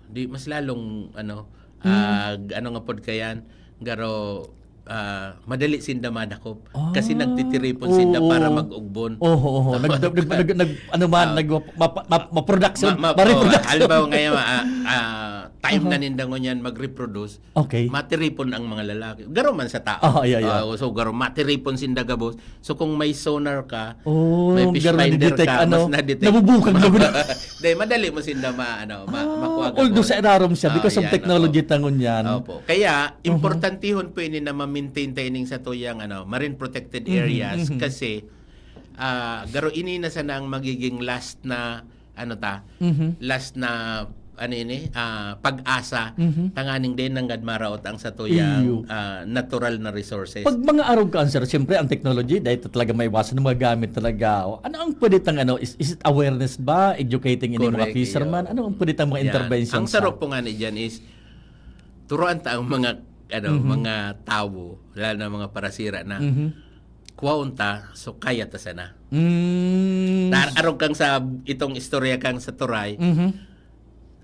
Di, mas lalong, ano, Hmm. ah, ano nga pod kayan, garo, ah, madali sinda madakop. Ah, Kasi nagtitiripon sinda oo. Para mag-ugbon. Oho, oho. Nag, nag, nag, nag, ano man, Ah. nag, ma, ma, ma, ma-production, Ma, ma, ma-reproduction. oh, halimbawa ngayon, ah, ah, time Aha. na ninda ngunyan mag-reproduce, Okay. matiripon ang mga lalaki. Garo man sa tao. Ah, yeah, yeah. Ah, so, garo matiripon sinda gabos. So, kung may sonar ka, Oh, may fish garo finder na-detect, ka, ano, mas na-detect. nabubukag na gud. Di, madali mo sinda ma, ano, ma, Ah, makuha ka although po. sa irarom siya, because Ah, of yan, technology oo. ta ngunyan. Opo. Kaya, Mhm. importantihon po ini na ma-maintain ta ining sa tuyang, ano, marine protected Mhm, areas mhm. Kasi, ah, garo ini na sana ang magiging last na, ano ta, Mhm. last na, ano ini, ah, pag-asa, Mhm. tanganing din nanggad maraot ang sa tuyang Iyo. ah, natural na resources. Pag mga arog ka, sir, siyempre, ang technology, dahil ito talaga maiwasan na magamit talaga. O, ano ang pwede tang, ano, is, is it awareness ba? Educating ini mga Correct, fisherman? iyo. Ano ang pwede tang mga Yan. interventions? Ang sarok po nga ni dyan is, turuan ta ang mga, ano, Mhm. mga tawo, lalo na mga parasira na, Mhm. kwaon ta, so kaya ta sana. Mm. Tar arog kang sa itong istorya kang sa Turay, Mhm.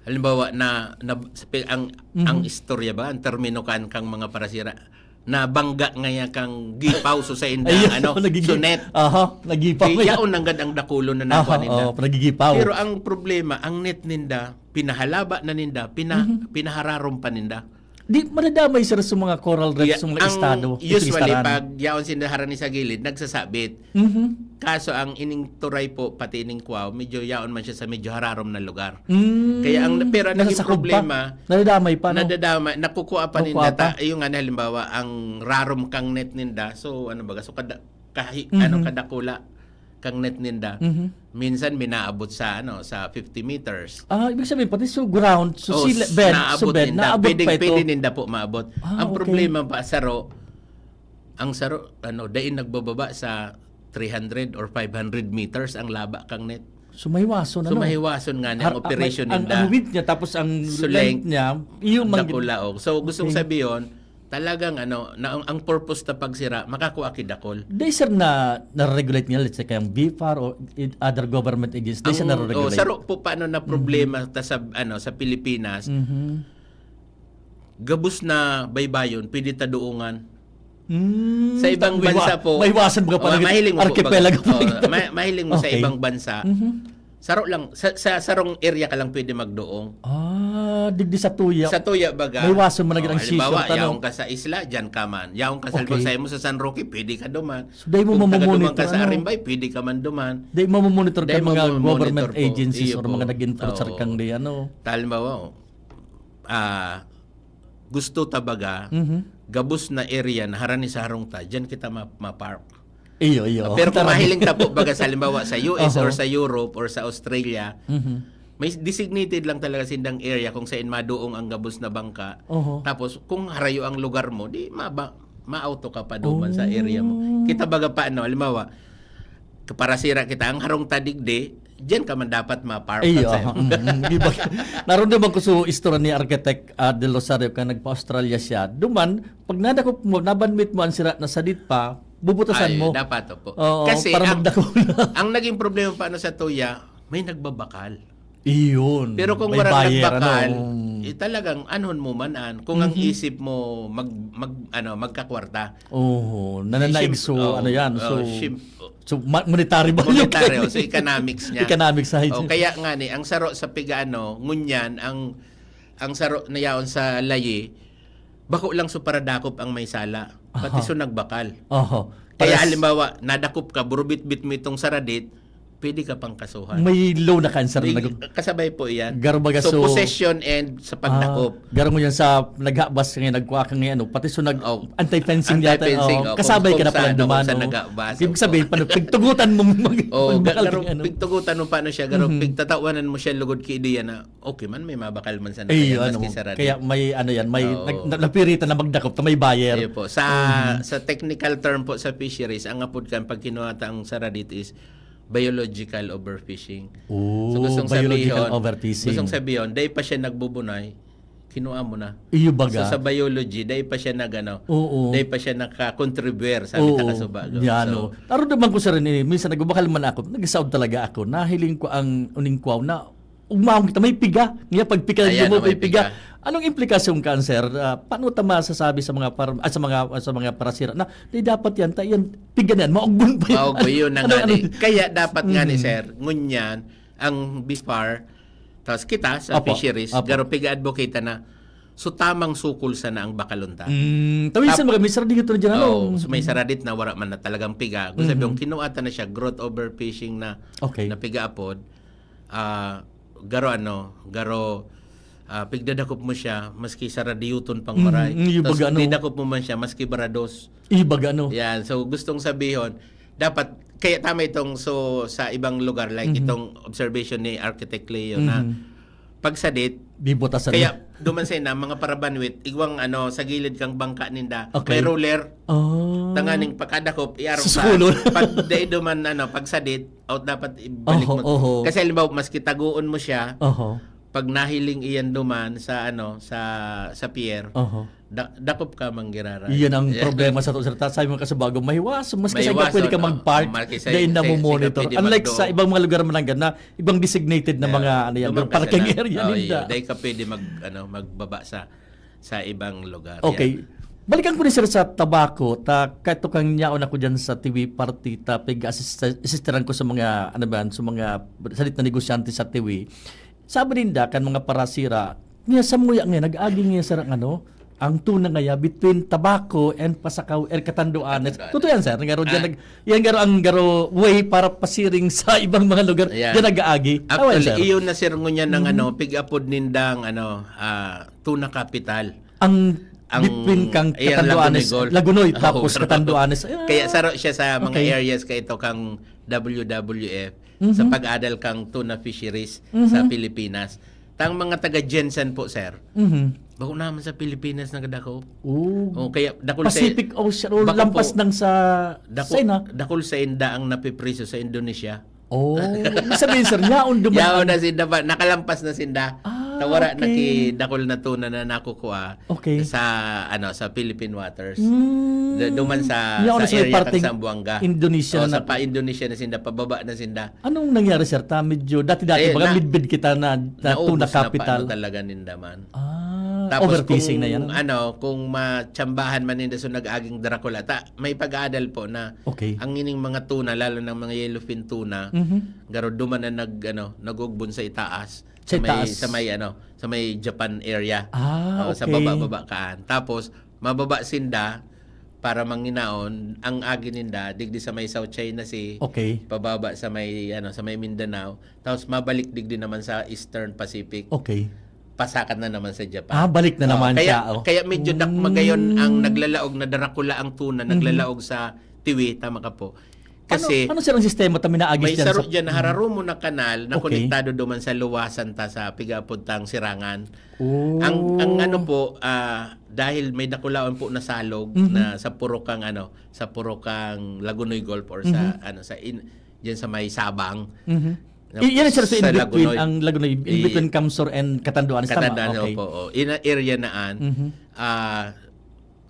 halimbawa na, na sa pi- ang Mhm. ang istorya ba, ang termino kan kang mga parasira, na bangga ngaya kang gipaw so sa inda, Ayun, ano, nagigi- so net. Aha, nagipaw Di, ngaya. yaon nanggad ang dakulo na Aha, nakuha ninda. Oh, nagigipaw. Pero ang problema, ang net ninda, pinahalaba na ninda, pina, Mhm. pinahararom pa ninda. Di, madadamay, sir, sa mga coral reefs, Yeah, sa mga ang estado, usually, istaran. Pag yaon sinda harani sa gilid, nagsasabit. Mhm. Kaso ang ining Turay po, pati ining kwaw, medyo yaon man siya sa medyo hararom na lugar. Mm. Kaya ang, pero ang naging Nasasakop pa. problema, Nadadamay pa, no? Nadadamay, nakukuha pa Nakukuha ninda. pa. Ta, yung nga na, halimbawa, ang rarom kang net ninda, so, ano baga, so, kada, kahi, Mhm. ano, kadakula kang net ninda, Mhm. minsan minaabot sa, ano, sa fifty meters. Ah, ibig sabihin, pati so ground, so Oh, sila, s- bed, naabot so bed, ninda. naabot Pwedeng, pa ito. Pwede ninda po maabot. Ah, Ang okay. Problema pa, saro, ang saro, ano, dain nagbababa sa three hundred or five hundred meters ang laba kang net. So, mahiwason, So, ano? mahiwason nga niya ang Har- operation ang, ninda. ang width niya, tapos ang So, length length, niya, yung mang- dakula, oh. So, gustong Okay. sabihin, talagang ano, na ang, ang purpose ta pagsira, makakuha ki dakol. Di, sir, na, na-regulate niya, let's say, kayang BFAR or i- other government agencies, di, sir, Ang, na-regulate? Oh, saro po paano na problema Mhm. ta sa, ano, sa Pilipinas, Mhm. gabos na baybayon, pwede ta duungan. Hmm, Sa ibang maiwa- bansa po, maiwasan baga oh, pala mahiling mo po archipelago baga. pala. Oh, ma- mahiling mo sa Okay. ibang bansa. Mhm. Saro lang, sa, sa sarong area ka lang pwede magdoong. Ah, digdi sa tuya. Sa tuya baga. Maiwasan mo na Oh, ang halimbawa, sisyo, tanong. yaon ka sa isla, diyan ka man. Yaon ka sa Okay. Albansay mo sa San Roque, pwede ka duman. So, dahil mo Kung taga mamomonitor, duman ka sa ano? Arimbay, pwede ka man duman. Dahil mo mamomonitor ka Dahil mga mamomonitor government po. agencies Iyo or po. mga nag-enforce Oo. kang di ano. Halimbawa, oh, ah, gusto ta baga, Mhm. gabos na area na harani sa harong ta, dyan kita ma- ma-park. Iyo, iyo. Pero kung Tarang. mahiling ta po, baga sa halimbawa sa U S Oho. or sa Europe or sa Australia, Mhm. may designated lang talaga sindang area kung saan maduong ang gabos na bangka. Oho. Tapos, kung harayo ang lugar mo, di maba, ma-auto ka pa duman sa Oh. area mo. Kita baga pa, ano, halimbawa, kaparasira kita, ang harong ta digdi, diyan ka man dapat ma-park. Iyo, Sa- mm, mm, di ba? Naramdaman ko sa istorya ni Architect, ah, Del Rosario ka nagpa-Australia siya. Duman, pag nadakop mo, nabanwit mo ang sira na sadit pa, bubutasan Ay, mo. dapat, opo. Oo, Kasi para ang, magdakop na. ang naging problema pa, ano, sa tuya, may nagbabakal. Iyon. Pero kung May walang buyer, nagbakal, ano, mm. eh, talagang anhon mo man an. Kung ang Mhm. isip mo mag, mag ano, magkakwarta. Oo, nananaig. Shim- So, oh, ano yan? oh, So, shim- so ma- monetary value. Monetary, oh, so economics niya. Economics side. Oh, kaya nga ni, ang saro sa piga-ano, ngunyan, ang, ang saro na yaon sa layi, bako lang so paradakop ang may sala. Pati Aha. so nagbakal. Oho. Kaya Pares- halimbawa, nadakop ka, burubit-bit mo itong saradit, pwede ka pang kasuhan. May law na cancer May, na nag- kasabay po iyan. Garo baga So, so- possession and sa pagdakop. Ah, garo mo yan sa naghabas ngayon, nagkuha ka ngayon, ano, pati so nag Oh. anti-fencing yata, Anti-fencing, oh, oh, kasabay kung- ka na kung pala saan, duman, kung saan oh. naghahubas, Ibig opo. sabihin, pag pigtugutan mo mag- Oh, magbakal garo, ka, ano? Pigtugutan mo paano siya, garo, Mhm. pigtatawan mo siya lugod ki ideya na, okay man, may mabakal man sana Eh, kaya, ano, maski sarado. kaya may ano yan, may Oo. nag, na, napiritan na magdakop na may buyer. Ayun po. Sa, Mhm. sa technical term po sa fisheries, ang apod kan pag kinuha ta ang saradit is biological overfishing. Oh, So, gustong biological sabihin, overfishing. Gustong sabihin, dahil pa siya nagbubunay, kinuha mo na. Iyo baga. So, sa biology, dahil pa siya nag, ano, Oo. dahil pa siya naka-contribute, sabi ta kasubago. Yan, So, no. Pero naman ko sa rin, eh, minsan nagbabakal man ako, nagsaod talaga ako, nahiling ko ang uningkwaw na ugmaon kita, may piga. Nga pagpikal Ayan, mo, may may piga. piga. Anong implikasyon, cancer? Ah, paano ta masasabi sa mga par, ah, sa mga sa mga parasira na, "Di dapat yan, ta yan, piga na yan, mauggon pa yan." Mauggon, yun na Ano, nga ni. ano? Kaya dapat nga ni, Mhm. sir, ngunyan, ang BIFAR, tapos kita sa Opo, fisheries, opo. garo piga-advocate na, so tamang sukol sana ang bakalon ta. Mm, tawisan Tap- mo kami, sir, di ko ito na dyan, ano? Oo, so may saradit na wala man na talagang piga. Kung sabi Mhm. yung kinuha ta na siya, growth overfishing na, Okay. na piga apod, ah, garo ano, garo, ah, pigdadakop mo siya, maski saradiyuton pang Mhm, maray. mm, yung Tapos baga, ano? Pigdadakop mo man siya, maski barados. Iyo baga, ano? Yan, so gustong sabihin, dapat, kaya tama itong, so, sa ibang lugar, like Mhm. itong observation ni Architect Leo na Mhm. pagsadit, Di butasan kaya na. duman sa ina, mga parabanwit, igwang ano, sa gilid kang bangka ninda, Okay. may ruler, Oh. tanganing pagkadakop, iarong Sa pa. sulo. Pag dai duman, ano, pagsadit, out dapat ibalik Oho, mo. oho. Kasi halimbawa, maski tagoon mo siya, Oho. pag nahiling iyan duman sa, ano, sa, sa pier, Oho. da- dakop ka manggirara. Iyan ang Yeah. problema sa to, sir. Ta-, sabi mo kasubago, mahiwas. Mas kasi Mahiwasan, pwede ka oh. mag-park, Mas kasi, dahil na kasi, mo monitor. kasi pwede Unlike sa magdoon. Ibang mga lugar man lang na, ibang designated na Yeah. mga, ano yan, Duman ka parking sana. area Oh, ninda. yeah. Dahil ka pwede mag, ano, magbaba sa, sa ibang lugar. Okay. Yan. Balikan ko ni sir sa tabako, ta kato kang yaon ako diyan sa T V party, ta pig-assist-, assisteran ko sa mga, ano ba yan, sa mga salit na negosyante sa T V. Sabi ninda, kan mga parasira, niya sa muya nga, nag-agi nga sir ang ano, ang tuna ngaya between Tabaco and Pasacao or Catanduanes. Catanduanes. Totoo yan, sir. Nga ro dyan, Ah. nag, yan nga ro ang garo way para pasiring sa ibang mga lugar. Ayan. Diyan nag-aagi. Tama yan, Actually, sir? Iyon na, sir, ngunyan ng Mhm. ano, pig-apod nindang, ano, ah, tuna capital. Ang Ang, between kang eh, ang Catanduanes, Lagunigol. Lagunoy, Oo, tapos pero Catanduanes. Ah, Kaya saro siya sa mga okay. areas ka ito kang W W F, Mhm. sa pag-adal kang tuna fisheries Mhm. sa Pilipinas. Tang mga taga Gensan po, sir. Mhm. Bako naman sa Pilipinas na kadako. Oh. Oh, kaya dakul sa Pacific Ocean, o Bako lampas po. ng sa Dako, China. Dakul sa inda ang napipriso sa Indonesia. Oh, ibig sabihin, sir, yaon duman Yaon ang na sinda ba? Nakalagpas na sinda. Ah, Tawara okay. Nakidakul na tuna na nakukuha Okay. sa, ano, sa Philippine waters. Hmm. D-, duman sa, Yaon sa na sa may area parteng kang Zamboanga. Indonesia Oh, na sa pa Indonesia na sinda, pababa na sinda. Anong nangyari, sir? Ta, medyo dati-dati, Eh, baga na- midbid kita na, na Naubos tuna na pa, capital. Ano talaga ninda man. Ah, Tapos Overfishing kung, na yan? Ano, kung matsambahan man ninda, so nag-aging Dracula. Ta, may pag-aadal po na Okay. ang ining mga tuna, lalo ng mga yellowfin tuna, Mhm. garo duman na nag, ano, nagugbon sa itaas. Sa may, itaas. Sa may, ano, sa may Japan area. Ah, Oh, sa okay. baba-baba kaan. Tapos, mababa sinda para manginaon, ang agi ninda, digdi sa may South China Sea, Okay. pababa sa may, ano, sa may Mindanao, tapos mabalik digdi naman sa Eastern Pacific, Okay. pasakat na naman sa Japan. Ah, balik na Oh, naman kaya, siya, oh. Kaya medyo dak Mm. magayon ang naglalaog na Dracula ang tuna, Mhm. naglalaog sa Tiwi, tama ka po. Kasi Ano, ano sir ang sistema ta minaagi may dyan saro sa dyan, hararumo na kanal na Okay. konektado duman sa luwasan ta sa pigapod tang sirangan. Oh. Ang, ang ano po, ah, dahil may dakulaon po na salog Mhm. na sa purok kang ano, sa purok kang Lagunoy Gulf or sa Mhm. ano sa in, diyan sa may Sabang. Mhm. Na- I- yan sir, so in sa between Lagunoy. Ang Lagunoy, in I- between Kamsor and Catanduanes, tama? Katandaan Okay. Po. Oh. In an area na an, Mhm. ah,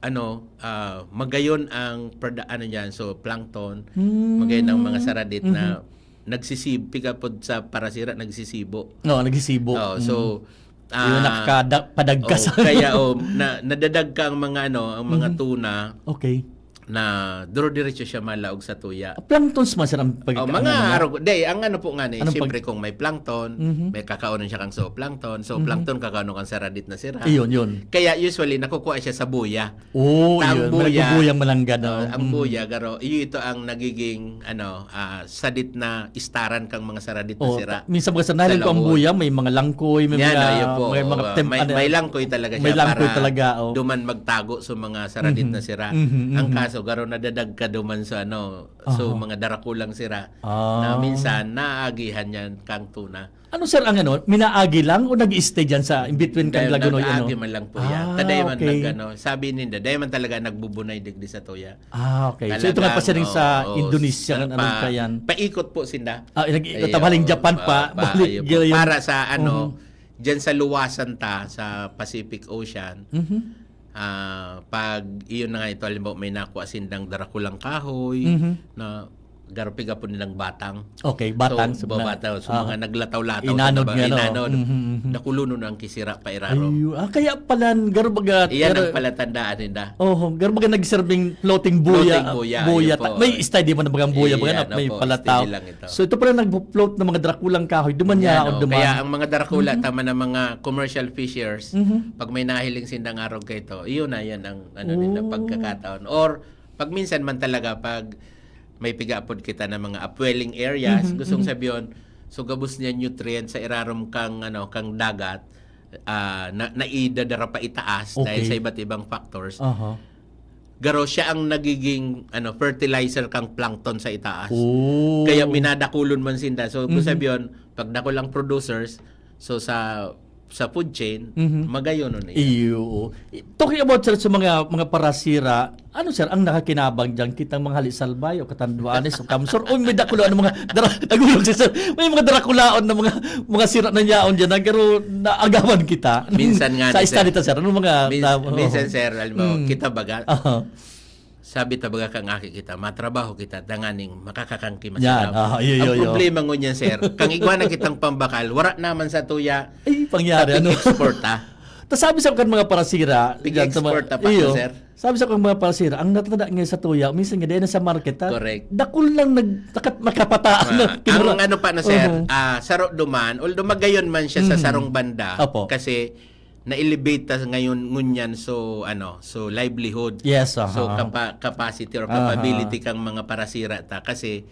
ano, ah, magayon ang proda-, ano diyan, so plankton, Hmm. magayon ang mga saradit na Mhm. nagsisib, piga pod sa parasira, nagsisibo. No, nagsisibo. Oh, so, Mm. Yung ah, nakakada-, padagkas. Oh, kaya, oh, na, nadadagka ang mga, ano, ang mga Mhm. tuna Okay. na duro-diretso siya malaog sa tuya. Plantons man sir ang pag- Oh, ang mga ano, no? arog, di, ang ano po nga ni, Anong siyempre pag- kung may plankton, Mhm. may kakaonon siya kang zooplankton. So, Mhm. plankton, kakaonon kang saradit na sira. Iyon, yun. Kaya usually, nakukuha siya sa buya. Oh, Ang yun. buya, Nagbubuya malangga, no? Ah, ang Mm. buya, garo, iyo ito ang nagiging, ano, ah, sadit na istaran kang mga saradit na Oh, sira. minsan mga sanahin Sa ko ang laod. buya, may mga langkoy, may Yan, mga, ayun po. may mga Oo, tem-, may, ano, may langkoy talaga siya may langkoy para talaga, oh. duman magtago sa mga saradit Mhm. na sira. Mhm, Ang mhm. Kaso, garo nadadag ka duman sa ano, so Aha. Mga darakulang sira Ah. na minsan naagihan yan kang tuna. Ano sir ang ano, minaagi lang o nag-i-stay dyan sa in between kang Dahil Lagunoy, ano? nag-aagi man lang po yan. Ah, Taday man okay. nag, ano, sabi ninda, dahil man talaga nagbubunay digdi sa tuya. Ah, okay. So ito nga pa Talagang, siya rin sa oo, Indonesia, sa ano pa-, kaya? Paikot po sinda. Ah, nag-iikot Ayun, ang haling Japan pa, ah, pa, balik, ayun po. ganyan. Para sa ano, Mhm. dyan sa luwasan ta, sa Pacific Ocean, Mhm. ah, pag iyon na nga ito, halimbawa may nakuha sindang darakulang kahoy, Mhm. na garo piga po nilang batang. Okay, batang. So, So, na- batang. So, ah. Mga naglataw-lataw. Inanod Sa mga nga, no? inanod. Mhm, mhm. Dakulonon ang kisira pa iraro. Ayun. Ah, kaya pala, garo baga, Iyan ang garo- palatandaan ninda. Oh, garo baga nagserbing floating buya. Floating buya, Buya. yun po. Ta-, may steady mo na bagang buya, baga Iyan, na, may opo, palataw. steady lang ito. So ito pala nagpo-float ng mga drakulang kahoy. Duman Yan, niya, oh. duman. Kaya ang mga darakula, Mhm. tama na mga commercial fishers, Mhm. pag may nahiling sindang arog kayo, iyon na yan ang ano nila, Oh. Pagkakataon. Or pag minsan man talaga, pag may pigaapod kita na mga upwelling areas, Mhm, gustong mhm. Sabihin, so gabos niya nutrient sa irarom kang, ano, kang dagat, ah, na, naidadara pa itaas dahil Okay. Sa iba't ibang factors. Aha. Garo siya ang nagiging, ano, fertilizer kang plankton sa itaas. Oh. Kaya minadakulon man sinda. So, Mhm. Sabihin, pag dakul ang producers, so sa sa food chain, Mhm. Magayon nun eh. Iyo. Talking about, sir, sa mga, mga parasira, ano, sir, ang nakakinabang dyan? Kitang mga halisalbay o Catanduanes o Kamsor? O may dakulaon ng mga dara-, nagulog si sir. May mga darakulaon na mga, mga sira na yaon dyan, pero naagawan kita. Minsan nga Sa ni, study sir. ta, sir. Ano mga Min-, tabo? Minsan, sir, alam mo, Mm. Kita baga, Aha. Sabi ta baga kang aki kita, matrabaho kita, tanganing makakakangki Yan. masarap. Ah, iyo, iyo, Ang iyo. Problema ngunyan, sir, kang igwa na kitang pambakal, wara naman sa tuya, Ay, pangyari, ano? Export, ah. Ta sabi sa kan mga parasira, dyan sa mga, Pig-export, ah, pa, iyo, sir. Sabi sa kan mga parasira, ang natada ngayon sa tuya, minsan nga, dahil na sa market, ha? Correct. Dakul lang nag-, nakat-, nakapataan. Ah, Kinura-, ang ano pa na, sir, Oo. ah, saro duman, although magayon man siya sa Mhm. sarong banda, Opo. Kasi na-elevate ta ngayon ngunyan, so, ano, so livelihood. Yes, aha. So, capa-, capacity or Aha. Capability kang mga parasira ta kasi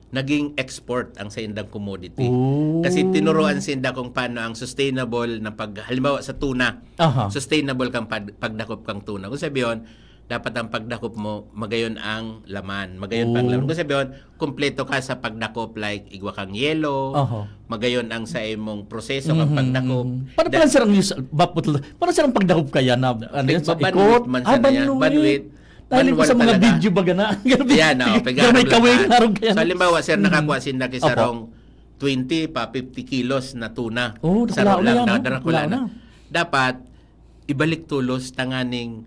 naging export ang saindang commodity. Oh. Kasi tinuruan sinda kung paano ang sustainable na pag, halimbawa sa tuna, Aha. Sustainable kang pag-, pagdakop kang tuna. Kung sabi yun, dapat ang pagdakop mo, magayon ang laman. Magayon pang Oh. laman. Kung sabi yun, kompleto ka sa pagdakop, like igwa kang yelo, Aha. Magayon ang sa imong proseso kang Mhm, pagdakop. mhm. Paano pala, sir, ang use, baputol, paano, sir, ang pagdakop kaya na, ano yun, sa Pigbabanwit ikot? Man Ah, sana yan. Banwit. Banwit. Dahil ko Banwal sa mga talaga. Video baga na. Grabe. Yan, oh, Grabe, kawin, harong kaya. So, halimbawa, sir, Mhm. Nakakuha sinda ki Opo. Sarong twenty pa fifty kilos na tuna. Oh, Saro dakulaon na lang, yan, no? Dadarakula Dakulaon na. Na. Dapat, ibalik tulos tanganing,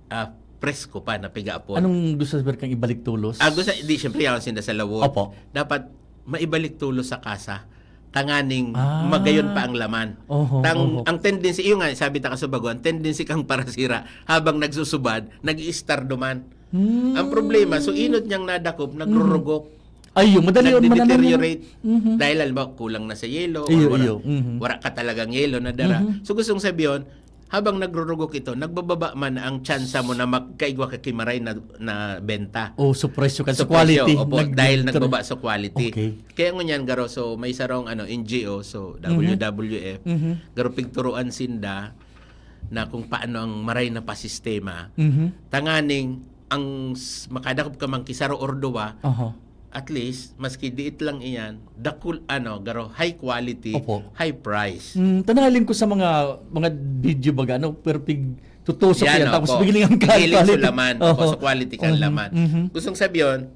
ah, presko pa na pigaapon. Anong gusto sabihin kang ibalik tulos? Ah, gusto, di, siyempre, yaon sinda sa lawod. Opo. Dapat, maibalik tulos sa kasa. tanganing Ah. magayon pa ang laman. Oho, Tang, oho. Ang tendency, iyo nga, sabi ta kasubago, ang tendency kang parasira habang nagsusubad, nag-i-star duman. Hmm. Ang problema, so inot niyang nadakop, nagrurugok. Ayun, madali yun, madali yun. Nagde-deteriorate. Mhm. Dahil halimbawa, kulang na sa yelo, Iyo, or wala, iyo, mhm. wala ka talagang yelo na dara. Mhm. So gustong sabihin, habang nagrurugok ito, nagbababa man ang tsansa mo na magkaigwa ka ki maray na, na benta. Oh, so presyo ka, Sa so quality. presyo, opo, nag- dahil nag- nagbaba sa quality. Okay. Kaya ngunyan, Garo, so may sarong ano, N G O, so Mhm. W W F, Mhm. Garo, pigturuan sinda na kung paano ang maray na pasistema. Mhm. Tanganing, ang s- makadakop ka man ki saro or duwa, Oho. at least, maski diit lang iyan, dakul, ano, Garo, high quality, Opo. high price. Mm, tanahalin ko sa mga mga video baga, no? Pero pig tutusok yan, tapos Opo. Biglang ang quality. Hiling sa laman. Opo, Oho. sa quality kan Mhm, laman. mhm. Gustong sabihin,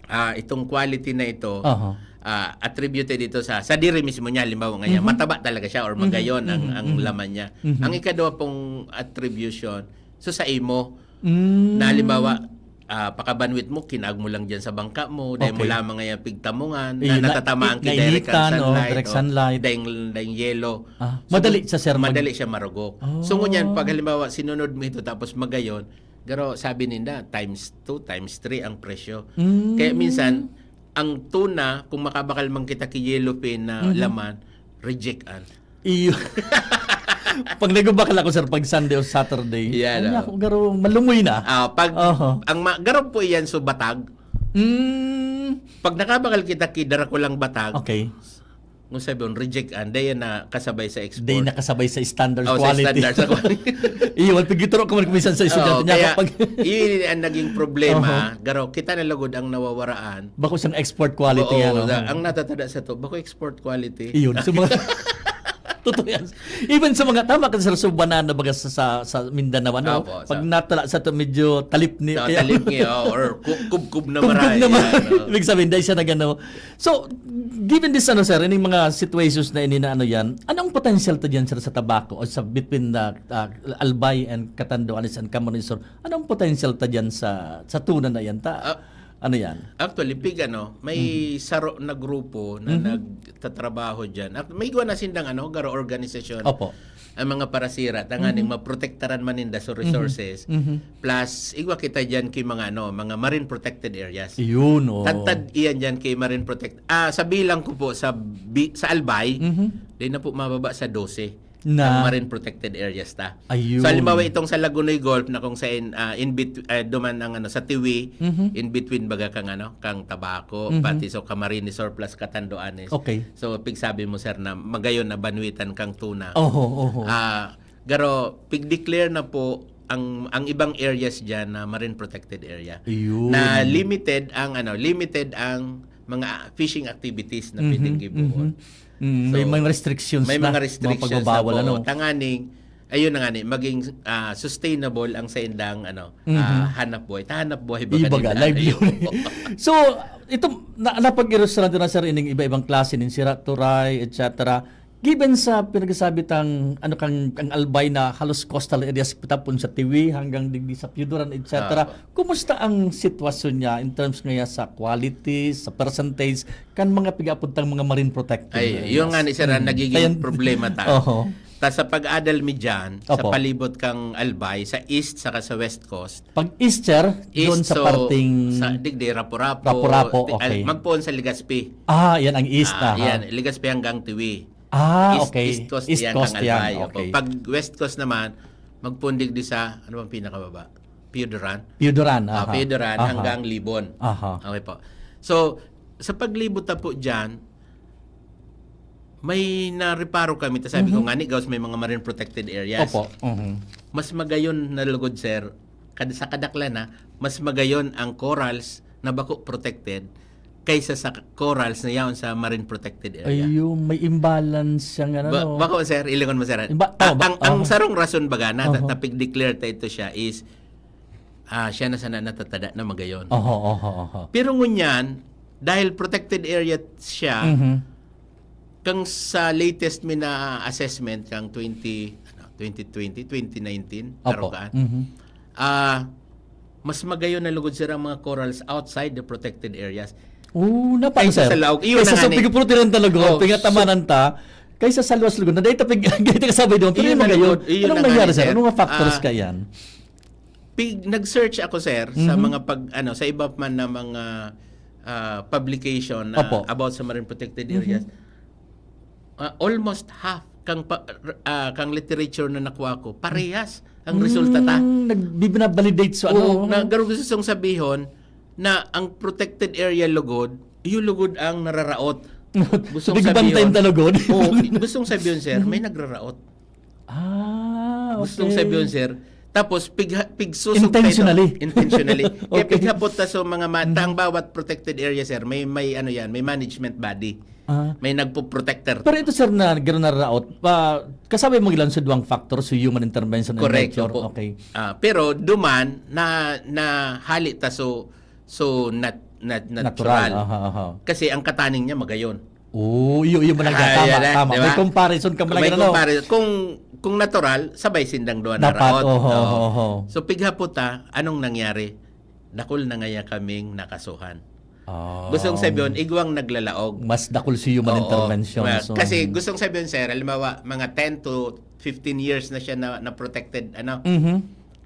ah, itong quality na ito, Oho. ah, attributed ito sa, sa diri mismo niya, halimbawa nga yan, Mhm. mataba talaga siya or Mhm, magayon ang, mhm, ang mhm. laman niya. Mhm. Ang ikadwa pong attribution, so sa imo, Mm. na halimbawa, ah, pakabanwit mo, kinaag mo lang dyan sa bangka mo, dahil mo Okay. lamang ngayon pigtamungan, Iyo, na na- natamaan ki nainitan, direct ang no? sunlight, Direct o sunlight. Dahil, dahil yelo. Ah, So, madali siya, sir, mag- Madali siya marugok. Oh. So, ngunyan, pag halimbawa, sinunod mo ito tapos magayon, Garo, sabi ninda, times two, times three ang presyo. Mm. Kaya minsan, ang tuna, kung makabakal man kita ki yellowfin na Mhm. laman, reject an. Iyo. Pag nagbabakal ako, sir, pag Sunday o Saturday, Yan, ano oh. ako, Garo, malumoy na. Ah, pag Oho. ang ma- Garo po iyan, so batag. Mm. Pag nakabakal kita ki dara ko lang batag, Okay. kung sabi mo, reject an, dahil na kasabay sa export. Day nakasabay sa standard Oh, sa quality. standard sa quality. Iyo, pigituro ko man minsan sa estudyante Oo, niya kaya, kapag yun ang naging problema. Garo, kita na lugod ang nawawaraan. Bako siyang export quality Oo, yan, oh. da- ang natatada sa to, bako export quality. Iyon, sa mga... Totoo yan. Even sa mga, tama ka, sir, sa banana, baga sa, sa, sa Mindanao, ano? Opo, Pag sa- natala sa to, medyo talip ni... Sa talip niya, oh, or ku- kubkub na Kubkub maray. naman. Yan, oh. Ibig sabihin, dahil siya nagano. So, given this, ano, sir, ining mga situations na ini na ano yan, anong potential to dyan, sir, sa tabako o sa between the uh, Albay and Catanduanes and Camarines Sur? Anong potential to dyan sa, sa tuna na yan? Ta, Ah, ano yan? Actually, pig ano, may Mhm. saro na grupo na Mhm. nagtatrabaho dyan. At may igwa na sindang ano, Garo, organisasyon. Opo. Ang mga parasira, tanganing Mhm. maprotektaran man ninda sa resources. Mhm. Plus, igwa kita dyan ki mga ano, mga marine protected areas. Iyon, oh. Tadtad iyan dyan kay marine protect. Ah, sa bilang ko po sa bi- sa Albay, Mhm. di na po mababa sa dose Na- ang marine protected areas ta. Ayun. So halimbawa itong sa Lagonoy Gulf na kung sa in, ah, in bet- ah, duman ang ano sa Tiwi, Mhm. in between baga kang ano, kang Tabaco, Mhm. pati so Camarines Sur plus Catanduanes. Okay. So pigsabi mo sir na magayon na banwitan kang tuna. Oho, oho. Ah, Garo, pig-declare na po ang ang ibang areas diyan na marine protected area. Ayun. Na limited ang ano, limited ang mga fishing activities na Mhm, pwedeng gibuhon. mhm. Mm, may So, mga restrictions may na, mga mga restrictions pagbabawal, na po. Ano? Tanganing, ayun na nga ni, maging ah, sustainable ang saindang ano, Mhm. ah, hanap buhay. Hanap buhay ba Iba kanila? ka, livelihood. Ayun. So, ito, na, napag-ilustrado na, sir, ining iba-ibang klase nin sira, turay, et cetera. Given sa pinagsasabi tang, ano, kang, ang Albay na halos coastal areas, tapon sa Tiwi hanggang digdi sa Pioduran, et cetera. Apo. Kumusta ang sitwasyon niya in terms nga sa quality, sa percentage, kan mga pigaapod tang mga marine protected Ay, areas? yun nga ni sir, ang Mm. nagiging Kaya- problema ta. Oho. Ta sa pag-adal mi dyan, sa Opo. palibot kang Albay, sa east saka sa west coast. Pag east, sir, East, doon sa so, parting sa digdi, Rapu-Rapu, Rapu-Rapu, ti- al- okay. magpoon sa Legazpi. Ah, yan ang east, Ah, aha. yan, Legazpi hanggang Tiwi. Ah, East, okay. East coast East yan, coast kang yan, Albay. Opo. Okay. Pag west coast naman, magpoon digdi sa, ano bang pinakababa? Pioduran. Pioduran, Ah, aha. Pioduran Aha. hanggang Libon. Aha. Okay po. So, sa paglibot na po dyan, may nareparo kami, ta sabi ko Mhm. nga ni Gauss, may mga marine protected areas. Opo. Mhm. Mas magayon na lugod, sir, kad- sa kadaklan na, mas magayon ang corals na bako protected kaysa sa corals na yaon sa marine protected area. Ayun, may imbalance siyang ano, Ba- no? bako, sir, ilingon mo, sir. Iba- tama ang, ba? ang, ang Oho. sarong rason baga na Oho. tapig-declare ta ito siya is, ah, siya na sana natatada na magayon. Oho, oho, oho. Pero ngunyan, dahil protected area siya, Mhm. kang sa latest mi na assessment, kang twenty, ano, twenty twenty, twenty nineteen, Opo. karukaan, Mhm. ah, mas magayon na lugod sila ang mga corals outside the protected areas. Oh, na paano, Kaysa sir? sa laog. Iyon Kaysa na sa nga ni. pigpuro tinan talaga, Oh, pingatamanan ta, kaysa sa luwas lugod, na dahil tapig, dahil ka sabay doon, pero Iyon yung na mga yun, lugod, iyon anong na nga nangyari, ni, sir? sir. Anong mga factors Ah, ka yan? Pig, nag-search ako, sir, sa Mhm. mga pag, ano, sa iba man na mga ah, publication na Opo. about sa marine protected Mhm. areas. Ah, almost half kang pa, ah, kang literature na nakuha ko, parehas ang resulta ta. Mm, nagbibinabalidate sa Oo, ano. na, garo gusto kong sabihon na ang protected area lugod, yung lugod ang nararaot. Gustong Big bantay sabihin, ta lugod. Oo, gustong sabihin, sir, may nagraraot. Ah, okay. Gustong sabihin, sir. Tapos, pigha, pigsusog tayo. Intentionally. Intentionally. Kaya Okay. pighapot ta sa mga mata, ang bawat protected area, sir, may, may ano yan, may management body. Ah. May nagpo-protector. Pero ito, sir, na gano'n nararaot, pa, kasabay mo ilan sa duwang factor, so human intervention and Correct, nature. Opo. Okay. Ah, pero duman na, na hali ta so, so nat, nat, Natural. natural. Aha, aha. Kasi ang kataning niya magayon. Oo, iyo, iyo man ang Ah, tama, yan na, tama. di May ba? comparison ka man May na gano'n. compare-, kung, kung natural, sabay sindang duha Dapat, naraot. oho, Oo. oho, oho. So, pighapot ta, anong nangyari? Dakul na ngaya kaming nakasuhan. Ah. Gustong sabihin, igwang naglalaog. Mas dakul si human Oo. intervention. Well, So, kasi gustong sabihin, sir, halimbawa, mga ten to fifteen years na siya na, na protected, ano, Mhm.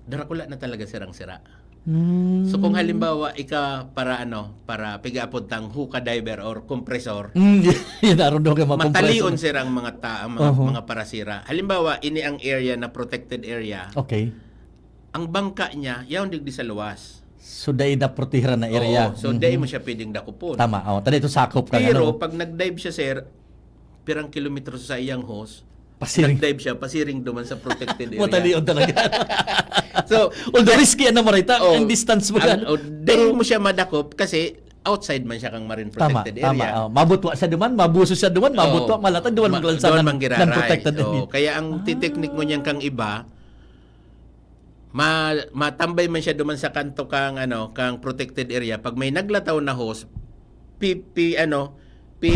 darakula na talaga sirang sira. Mm. So, kung halimbawa, ika para, ano, para pigaapod tang hookah diver or compressor, Mm, yun, aron daw kayo ma-compress. matalion sirang mga ta, ang mga, Oho. mga parasira. Halimbawa, ini ang area na protected area. Okay. Ang bangka niya, yaon digdi sa luwas. So, dai na protehiran na area. Oo, so, Mhm. dai mo siya pwedeng dakupon. Tama. Oh, tadi ito sakop ka. Pero, Ano? Pag nag-dive siya, sir, pirang kilometro sa iyang hose, Pasiring. Nag-dive siya, pasiring duman sa protected area. Matalion talaga. So, Although risky, ano mo, Rita? Oh, Ang distance mo ang, yan. Oh, dai mo siya madakop kasi outside man siya kang marine Tama, protected tama. area. Oh, mabutwa siya duman, mabuso siya duman, mabutwa, Oo. malata, duman Ma-, maglansa duman ng, manggiraray. ng protected Oo, area. Kaya ang titeknik mo niyan kang iba, ma-, matambay man siya duman sa kanto kang, ano, kang protected area. Pag may naglataw na hose, pi, pi, ano, pi,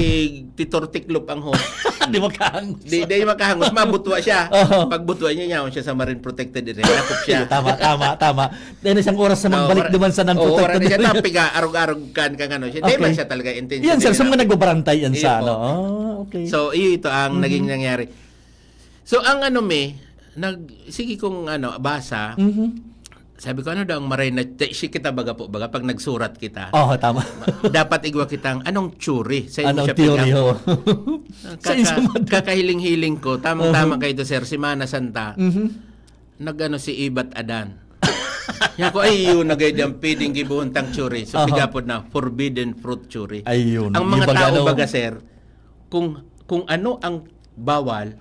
titortiklop ang hose. Di makahangos. Di, di makahangos, mabutwa siya. Oo. Pag butwa niya, niya siya sa marine protected area. Dakop siya. Tama, tama, tama. Dahil isang oras na Oo, magbalik wala- duman sa Oo, non-protected wala na siya. area. Tapos piga, arog-arog kan, kang ano. Siya, di Okay. man siya talaga intention Yan, sir, sa nila. mga nagbabarantay yan sa Iyo po. ano. Oh, okay. So, iyo ito ang Mhm. naging nangyari. So, ang ano, me, nag, sige kong ano, basa, Mhm. sabi ko, ano daw ang maray na, si kita baga po, baga pag nagsurat kita, Oh, tama. dapat igwa kitang, anong theory? Sa imo Anong siya theory, pinag- ho? Ah, Sa inyo kaka-, man. Kakahiling-hiling ko, tamang-tama Uh-huh. kayo ito, sir, Semana Santa, Mhm. nag-ano si Ibat Adan. Yan ko, ay, yun na gayud ang pwedeng gibuhon tang theory. So, Aha. Pigapod na, forbidden fruit theory. Ayun. Ang mga Yung baga tao daw. baga, sir, kung, kung ano ang bawal,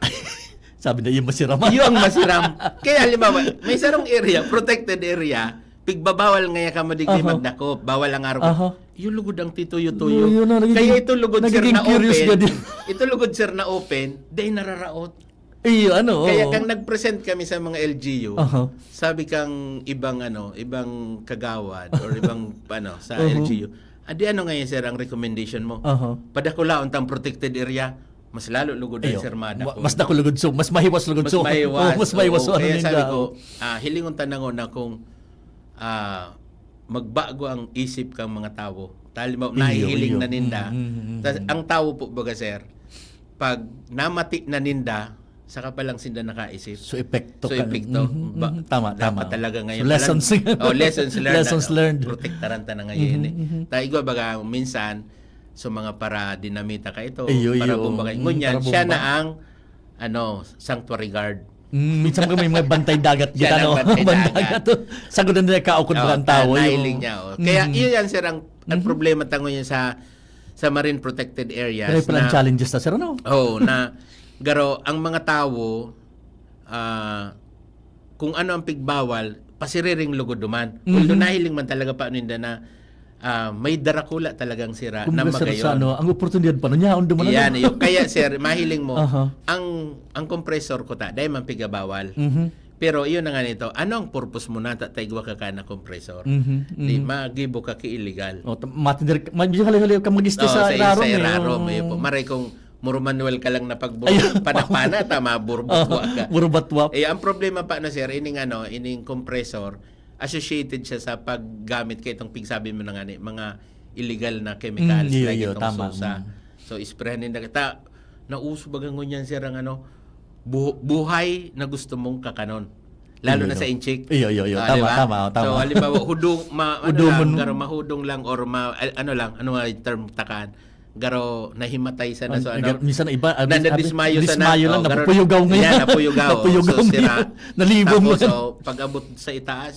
Sabi na, yung masiram. Iyo ang masiram. Kaya halimbawa, may sarong area, protected area, pigbabawal ngaya ka madigdi Aha. magdakop, bawal ang arog. Aha. Yung lugod ang tituyo-tuyo. Yun, yun, nagiging, Kaya ito lugod, sir, nagiging na curious open. ka din. Ito lugod, sir, na open, dahil nararaot. Iyo, ano, Kaya oo. Kang nag-present kami sa mga L G U, Aha. Sabi kang ibang, ano, ibang kagawad or ibang, ano, sa Uh-huh. L G U, "Adi, ano ngayon, sir, ang recommendation mo? Aha. Padakulaon tang protected area?" Mas lalo lugod ang Iyo. sir madakop. Ma-, mas dakul lugod so, mas mahiwas lugod Mas so. mahiwas. Oh, mas mahiwas Oo, so. Ano kaya yun sabi daw? Ko, ah, hilingon ta na nguna kung, ah, magbago ang isip kang mga tawo. Halimbawa, Iyo, nahihiling iyo. na ninda. Mm, mm, mm, Tas, mm. Ang tawo po, baga, sir, pag namati na ninda, saka pa lang sinda nakaisip. So, epekto So, ka. epekto. Mhm, Ba-, mhm. Tama, dapat tama. talaga So, ngayon. lessons. Palang, oh, lessons learned. Lessons Ano? Learned. Protektaran ta na ngayon. Mhm, Eh. mhm. Tayo, baga, minsan, so mga para dinamita ka ito, Iyo, para iyo. bomba ka. Mm, Ngunyan, para siya bomba. Na ang, ano, sanctuary guard. Mm, minsan kami may bantay dagat Siya kita, na no? ang bantay dagat. Sagot na nila kaukod Oo, ba ang tao? na-, Yung nailing niya, oh. Kaya, Mhm. Yun yan, sir, ang, ang Mhm. Problema tango niya sa, sa marine protected areas. Kaya pala ang Na, challenges na, sir, ano? Oo, na, garo, ang mga tawo, ah, kung ano ang pigbawal, pasiriring lugod duman. Mhm. Although nahiling man talaga pa ninda na, ah, may darakula talagang sira na Kumbaga, sir, magayon. Sa ano, ang opportunity pa niya, on demand na Yan, lang. Yun. Kaya, sir, mahiling mo, Aha. ang, ang compressor ko ta, dahil man pigabawal. Mhm. Pero yun na nga nito, ano ang purpose mo na ta, taigwa ka ka na compressor? Mhm, Di, mhm. Magibo ka ki illegal. Oh, tam-, matindir ka, ma-, medyo halayo-halayo ka mag-este Oo, sa sa, irarom, sa eh. irarom, Oo. Yun po. Maray kung murumanoel ka lang na pag Ayun. panapana, tama, burbatwa ka. Burbatwa. Eh, ang problema pa na, sir, ining ano, ining compressor, associated siya sa paggamit kay itong pigsabi mo na nga ni, mga illegal na chemicals, Mm, iyo, like iyo, itong tama. sosa. Mm. So, isprehan ninda kita. Nauso baga ngunyan, sir, ang ano, buh- buhay na gusto mong kakanon. Lalo Iyo, na iyo. sa inchik. Iyo, iyo, iyo. Ah, Tama, di ba? tama, oh, tama. So, halimbawa, hudong, ma, ano Hudongon lang, mo. garo mahudong lang or ma, al- ano lang, ano nga yung term takaan? Garo nahimatay sa, An- so, ano? gar- minsan iba, ah, Na, mis- ah, nadismayo sana. dismayo lang, Oh, garo- napupuyugaw ngayon. Yan, napuyugaw. Napuyugaw So, sira. ngayon. Nalibong Tapos, ngayon. So, pag-abot sa itaas,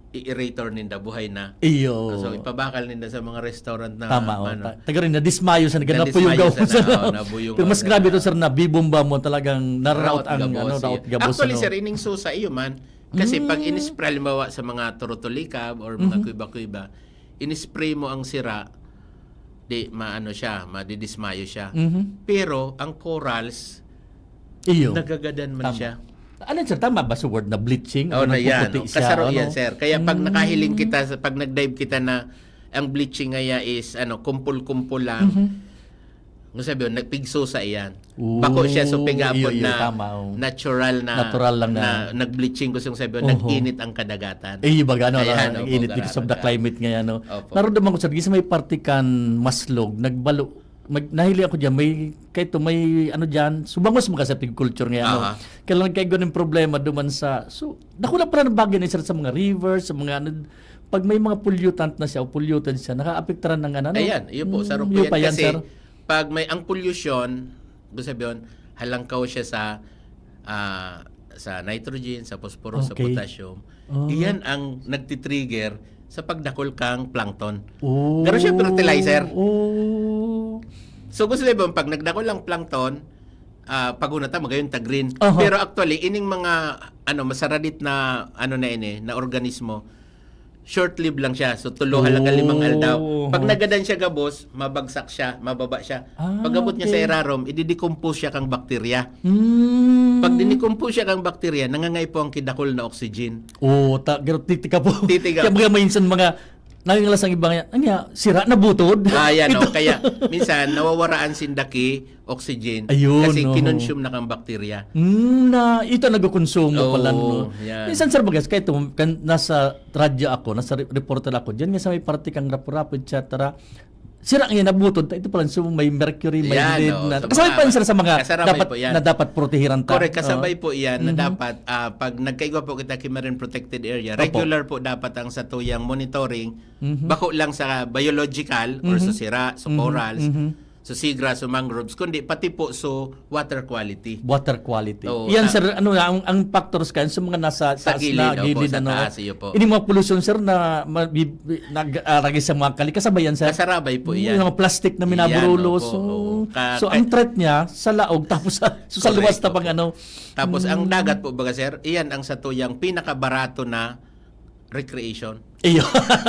i-aerator ninda, buhay na. Iyo. So, ipabagal ninda sa mga restaurant na, Tama, oh. ano, Ta- taga rin, nadismayo sa Nadismayo napuyugaw sana, sa oh, nabuyong Pero mas ka grabe sana. to, sir, na bibomba mo talagang naraot Raot ang, gabos, ano, eh. raot gabos, Actually, ano. Sir, ining susa, iyo man. Kasi pag Mm. in-spray, halimbawa, sa mga turutulikab or mga Mhm. kuiba-kuiba, in-spray mo ang sira, di, maano siya, madidismayo siya. Mhm. Pero, ang corals, Iyo. nagagadan man Tama. siya. Ano, sir? Tama ba sa word na bleaching? Oh, Ano, na yan. nagpuputi Oh, siya, kasaro ano? yan, sir. Kaya pag Mm. nakahiling kita, sa- pag nag-dive kita na ang bleaching ngaya is ano, kumpul-kumpul lang. Mhm. Ang sabi yun, nagpigsusa iyan. Oo, Bako siya, so pigapon iyo, iyo, na tama, oh. natural na, Natural lang na. na nag-bleaching ko siyang sabi yun, Oho. nag-init ang kadagatan. Eh, baga, ano, Ayan, ano, opo, nag-init gara- because of the gara- climate ngayon, ano. Opo. Naramdaman ko, sir, sa may parte kan Maslog, nagbalo, mag, nahili ako dyan, may, kahit may, ano dyan, subangos mga sa pig culture ngayon, ano. Aha. Kaya lang nagkaigo ng problema duman sa, so, nakulang pala ng bagay na, sir, sa mga rivers, sa mga, ano, pag may mga pollutant na siya o polluted siya, nakaapektaran ng ano, ano. Ayan, iyo po, sa Mm, rupo iyo yan. pa yan, Kasi sir. Pag may, ang pollution, gusto sabihin, halangkaw siya sa, ah, sa nitrogen, sa phosphorus, Okay. sa potassium. Oh. Iyan ang nagtitrigger sa pagdakol kang plankton. Oh. Pero siya fertilizer. Oh. So, gusto sabihin, pag nagdakol ang plankton, ah, pag una ta, magayon ta green. Aha. Pero actually, ining mga, ano, masaradit na, ano na ini, na organismo, short-lived lang siya. So, tulo halaga limang aldaw. Oh. Pag nagadan siya gabos, mabagsak siya, mababa siya. Ah, Pag abot niya sa okay. irarom, ididecompose siya kang bakterya. Mm. Pag dinecompose siya kang bakterya, nangangay po ang kidakol na oxygen. Oh, ta, pero titika po. Titika. Kaya mga minsan mga, nangangalas ang iba nga, ano nga, sira na butod. Ah, yan, Ito. Oh. Kaya, minsan, nawawaraan sindaki, oxygen. Ayun, Kasi oo. Kinonsume na kang bakterya. Mm, na, ito nagkukonsumo pala, no? Oo, yan. Minsan, sir, bagas, kahit um, kan, nasa radyo ako, nasa re- reporter ako, dyan nga sa may parte kang Lapu-Lapu, et cetera. Sira nga nabutod, ito pala, so may mercury, may Yan, lead oo. na. Sa Kasabay mga pa yun, sir, sa mga kasabay dapat, po yan. na dapat protehiran ta. Correct, kasabay Oo. po yan na Mhm. dapat, ah, pag nagkaigwa po kita kay Marine Protected Area, Opo. regular po dapat ang satuyang monitoring, Mhm. bako lang sa biological or Mhm. sa sira, sa Mhm. corals, Mhm. sa seagrass, sa mangroves, kundi pati po sa water quality. Water quality. Oo, Yan, ta- sir, ano na, ang, ang factors kan sa mga nasa Sa taas gilid, na, opo, gilid, sa ano. Taas, iyo po. Ini mga pollution, sir, na ma- bi- bi- nag-aragi sa mga kali, kasabay yan, sir. Kasarabay po Mm, yan. Yung mga plastic na Yan, minaburulos. opo, So, oo. Ka- so, ang threat niya, sa laog, tapos sa, so, sa Correct, luwas na pang opo. Ano. Tapos, ang Mm. dagat po, baga, sir, iyan ang satuyang pinakabarato na recreation. Iyo.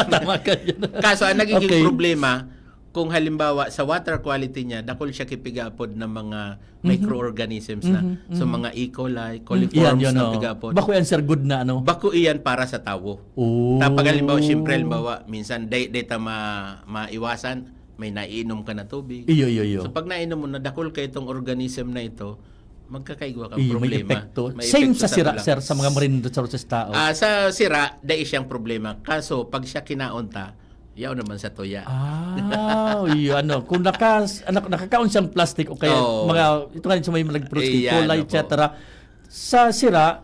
Tama ka yun. Kaso, ang nagiging Okay. problema, kung halimbawa, sa water quality niya, dakol siya kipigapod ng mga Mhm. microorganisms na. Mhm, So, mhm. mga E. coli, Mm, coliforms yan, yan, na oh. pigapod. Bako yan, sir, good na ano. Bako iyan para sa tawo. Oh. Tapos, halimbawa, siyempre, halimbawa, minsan, day, day ta ma, maiwasan, may naiinom ka na tubig. Iyo, iyo, iyo. So, pag nainom mo, nadakol ka itong organism na ito, magkakaigwa kang Iyo, may problema. epekto. May Same epekto sa sira, kulang. Sir, sa mga marine resources tao. Ah, sa sira, dai siyang problema. Kaso, pag siya kinaon ta, yaon naman sa tuya. Ah, iyo, ano, kung nakas, anak, nakakaon siyang plastic o kaya Oo. mga, ito nga sa may nagpros Ayan, coli, opo. et cetera. Sa sira,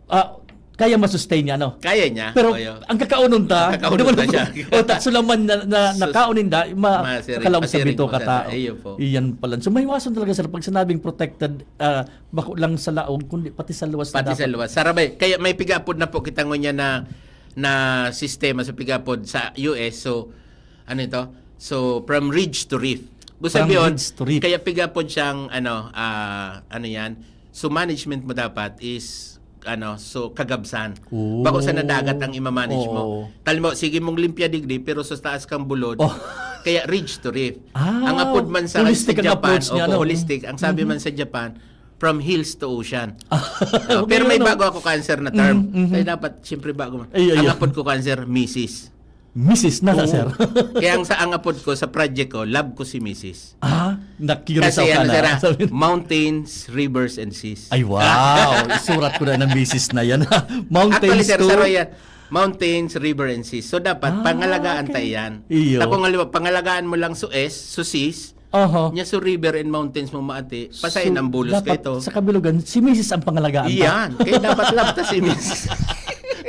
ah, kaya masustain niya, no? Kaya niya. Pero Oyo. ang kakaunon ta, Ang kakaunon ta siya. o ta, sulaman na, na Sus- nakaunin da, ma, Masiring, makalaog sa masiring bito po ka sa ta. ta. Iyo po. Iyan pala. So, maiwasan talaga, sir, pag sinabing protected, ah, bako lang sa laog, kundi pati sa luwas na Pati sa dapat. luwas. Sarabay, kaya may pigapod na po kita ngunyan na, na sistema sa pigapod sa U S. So, ano ito? So, from ridge to reef. Gusto From sabihin, ridge to reef. Kaya pigapod siyang, ano, ah, ano yan? So, management mo dapat is, ano, so, kagabsan. Oo. Bako sa nadagat ang imamanage mo. Oo. Talimo, sige mong limpya digdi, pero sa taas kang bulod, Oh. Kaya ridge to reef. Ah, Ang apod man sa, holistic sa ang Japan, approach niya, opo, no? Holistic. Ang sabi man sa Japan, from hills to ocean. Ah, Pero okay, may ano? Bago ako cancer na term. Mhm, mhm. Kaya dapat, siyempre, bago man. Ay, ay, Ang ay. Apod ko cancer, misis. Misis na, Oo. Sir. Kaya ang sa ang apod ko, sa project ko, love ko si misis. Ah, na-curious Kasi ako ano, na. sir, ah, Sabi- mountains, rivers, and seas. Ay, wow. Isurat ko na ng misis na yan. Mountains Actually, sir, to. Sir Ryan, Mountains, river, and seas. So, dapat Ah, pangalagaan okay. tayo yan. Iyo. Ta kung halimbawa, pangalagaan mo lang so S, so seas, Oho. nya so river and mountains mo maati, pasain So, ang bulos dapat kaito. sa kabilugan, si misis ang pangalagaan ta. Iyan. Kaya dapat love ta si misis.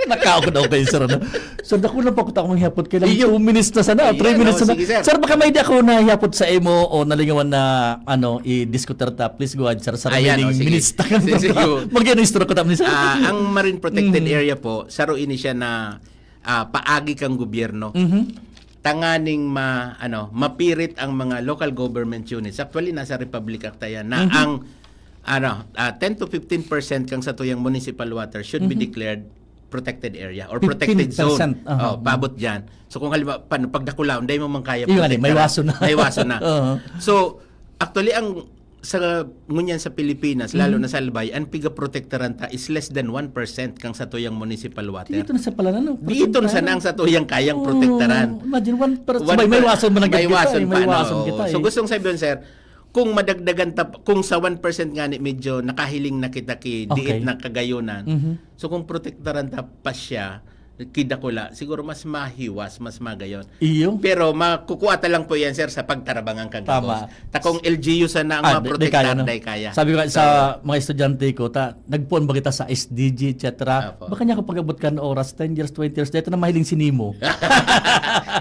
Nakaw ko daw kayo, sir, ano? Sir, dako na pa kita akong hiyapot. Kailang Iyo. two minutes na sana, Ayan, three minutes oh, na. sige, sir. Sir, baka may di ako nahiyapot sa imo o nalingawan na, ano, i-diskutir ta. Please go ahead, sir. Sa Ayan, remaining oh, sige. minutes ta kan Sige, sige, programa. oh. Mag-ano istorya ko tapos, sir? Ah, ang marine protected Mm. area po, saro ini siya na, ah, paagi kang gobyerno. Mhm. Tanganing ma-, ano, mapirit ang mga local government units. Actually, nasa Republic Act yan na Mhm. ang, ano, ah, ten to fifteen percent kang satuyang municipal water should be Mhm. declared protected area or protected zone. Fifteen percent. Aha. Oh, paabot dyan. So, kung halimbawa, pan-, pagdakulaon, dahil mo man kaya Iyo nga, eh, may protektaran. waso na. May waso na. Oo. So, actually, ang sa ngunyan sa Pilipinas, lalo Mhm. na sa Albay, ang pigaprotektaran ta is less than one percent kang satuyang municipal water. Dito na sa pala, ano? Dito na Protektaran. sana ang satuyang kayang Oo. protektaran. Imagine, one percent. One May, may per-, waso man ang may ganito, waso eh. May pa, waso no? kita, So, eh. gustong sabihin, sir, kung madagdagan ta, kung sa one percent nga ni medyo nakahiling na kita ki diit Okay. na kagayunan, Mhm. so kung protektaran ta pa siya, kidakula, siguro mas mahiwas, mas magayon. Iyo. Pero makukuha ta lang po yan, sir, sa pagtarabangan kang Tama. gabos. Ta kung L G U sana ang Ah, di, di maprotektar, kaya, no? di kaya. Sabi ko nga sa So, mga estudyante ko, ta, nagpoon ba kita sa S D G, et cetera? Apo. Baka niya ako pag-abot kan oras, ten years, twenty years, dito na mahiling si Nemo.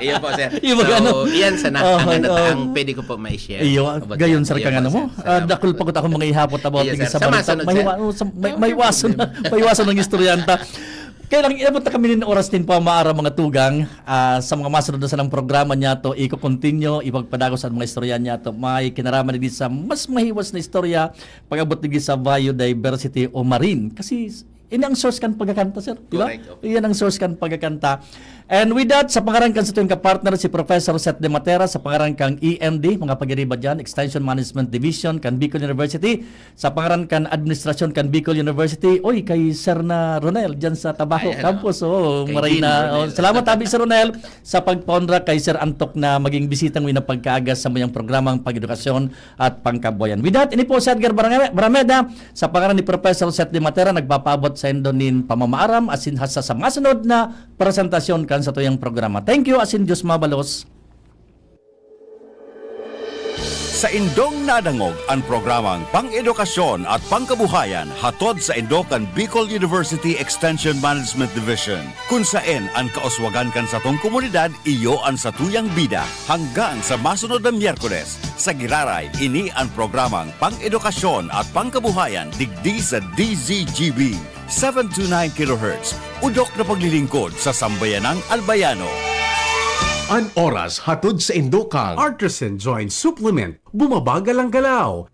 Iyo po, sir. Iyo ba So, gano'n? iyan sana ang Okay, ano, oh. ang pwede ko po ma-share. Iyo, About gayon, yan. sir, Iyo kang po, ano mo? sir. Ah, Salamat dakul po. pa ko ta akong mga ihapot about Iyo, digdi sir. sa Sa Marita. masunod, May sir. wa-, sa, may, may waso na, may waso ng istoryanta. Kaya lang, inabot na kami nin oras nin pamaaram, mga tugang. Ah, sa mga masunod na sanang programa niya to, iko-continue, ipagpadagos ang mga istorya niya to. May kinaraman digdi sa mas mahiwas na istorya, pag-abot digdi sa biodiversity o marine. Kasi, ini ang source kan pagkakanta, sir. Di ba? Correct, opo. Iyan ang source kan pagkakanta. And with that, sa pangaran kan sa tuyang kapartner, si Professor Seth de Matera, sa pangaran kang E M D, mga pag-iriba dyan, Extension Management Division, kan Bicol University, sa pangaran kan administrasyon kan Bicol University, oy, kay Sir na Ronel, dyan sa Tabaco Ayan, Campus. oh. Oo, Kay maray Dean na. Ronel. Oh, salamat, abi, Sir Ronel, sa pagpaonra kay Sir Antok na maging bisitang winapagkaagas sa mayang programang pag-edukasyon at pangkabuhayan. With that, ini po si Edgar Barame-, Barameda, sa pangaran ni Professor Seth de Matera, nagpapaabot sa indo nin pamamaaram, asin hasta sa masunod na presentasyon kan sa tuyang programa. Thank you, asin Diyos mabalos. Sa indong nadangog an programang Pang-edukasyon at pangkabuhayan hatod sa indo kan Bicol University Extension Management Division, kun saen an kauswagan kan satong komunidad iyo an satuyang bida. Hanggang sa masunod na Miyerkules, sa Giraray, ini an programang Pang-edukasyon at pangkabuhayan digdi sa D Z G B, seven two nine kilohertz, udok na paglilingkod sa sambayanang Albayano. An oras hatod sa indo kan Artisan Joint Supplement, bumabagal ang galaw.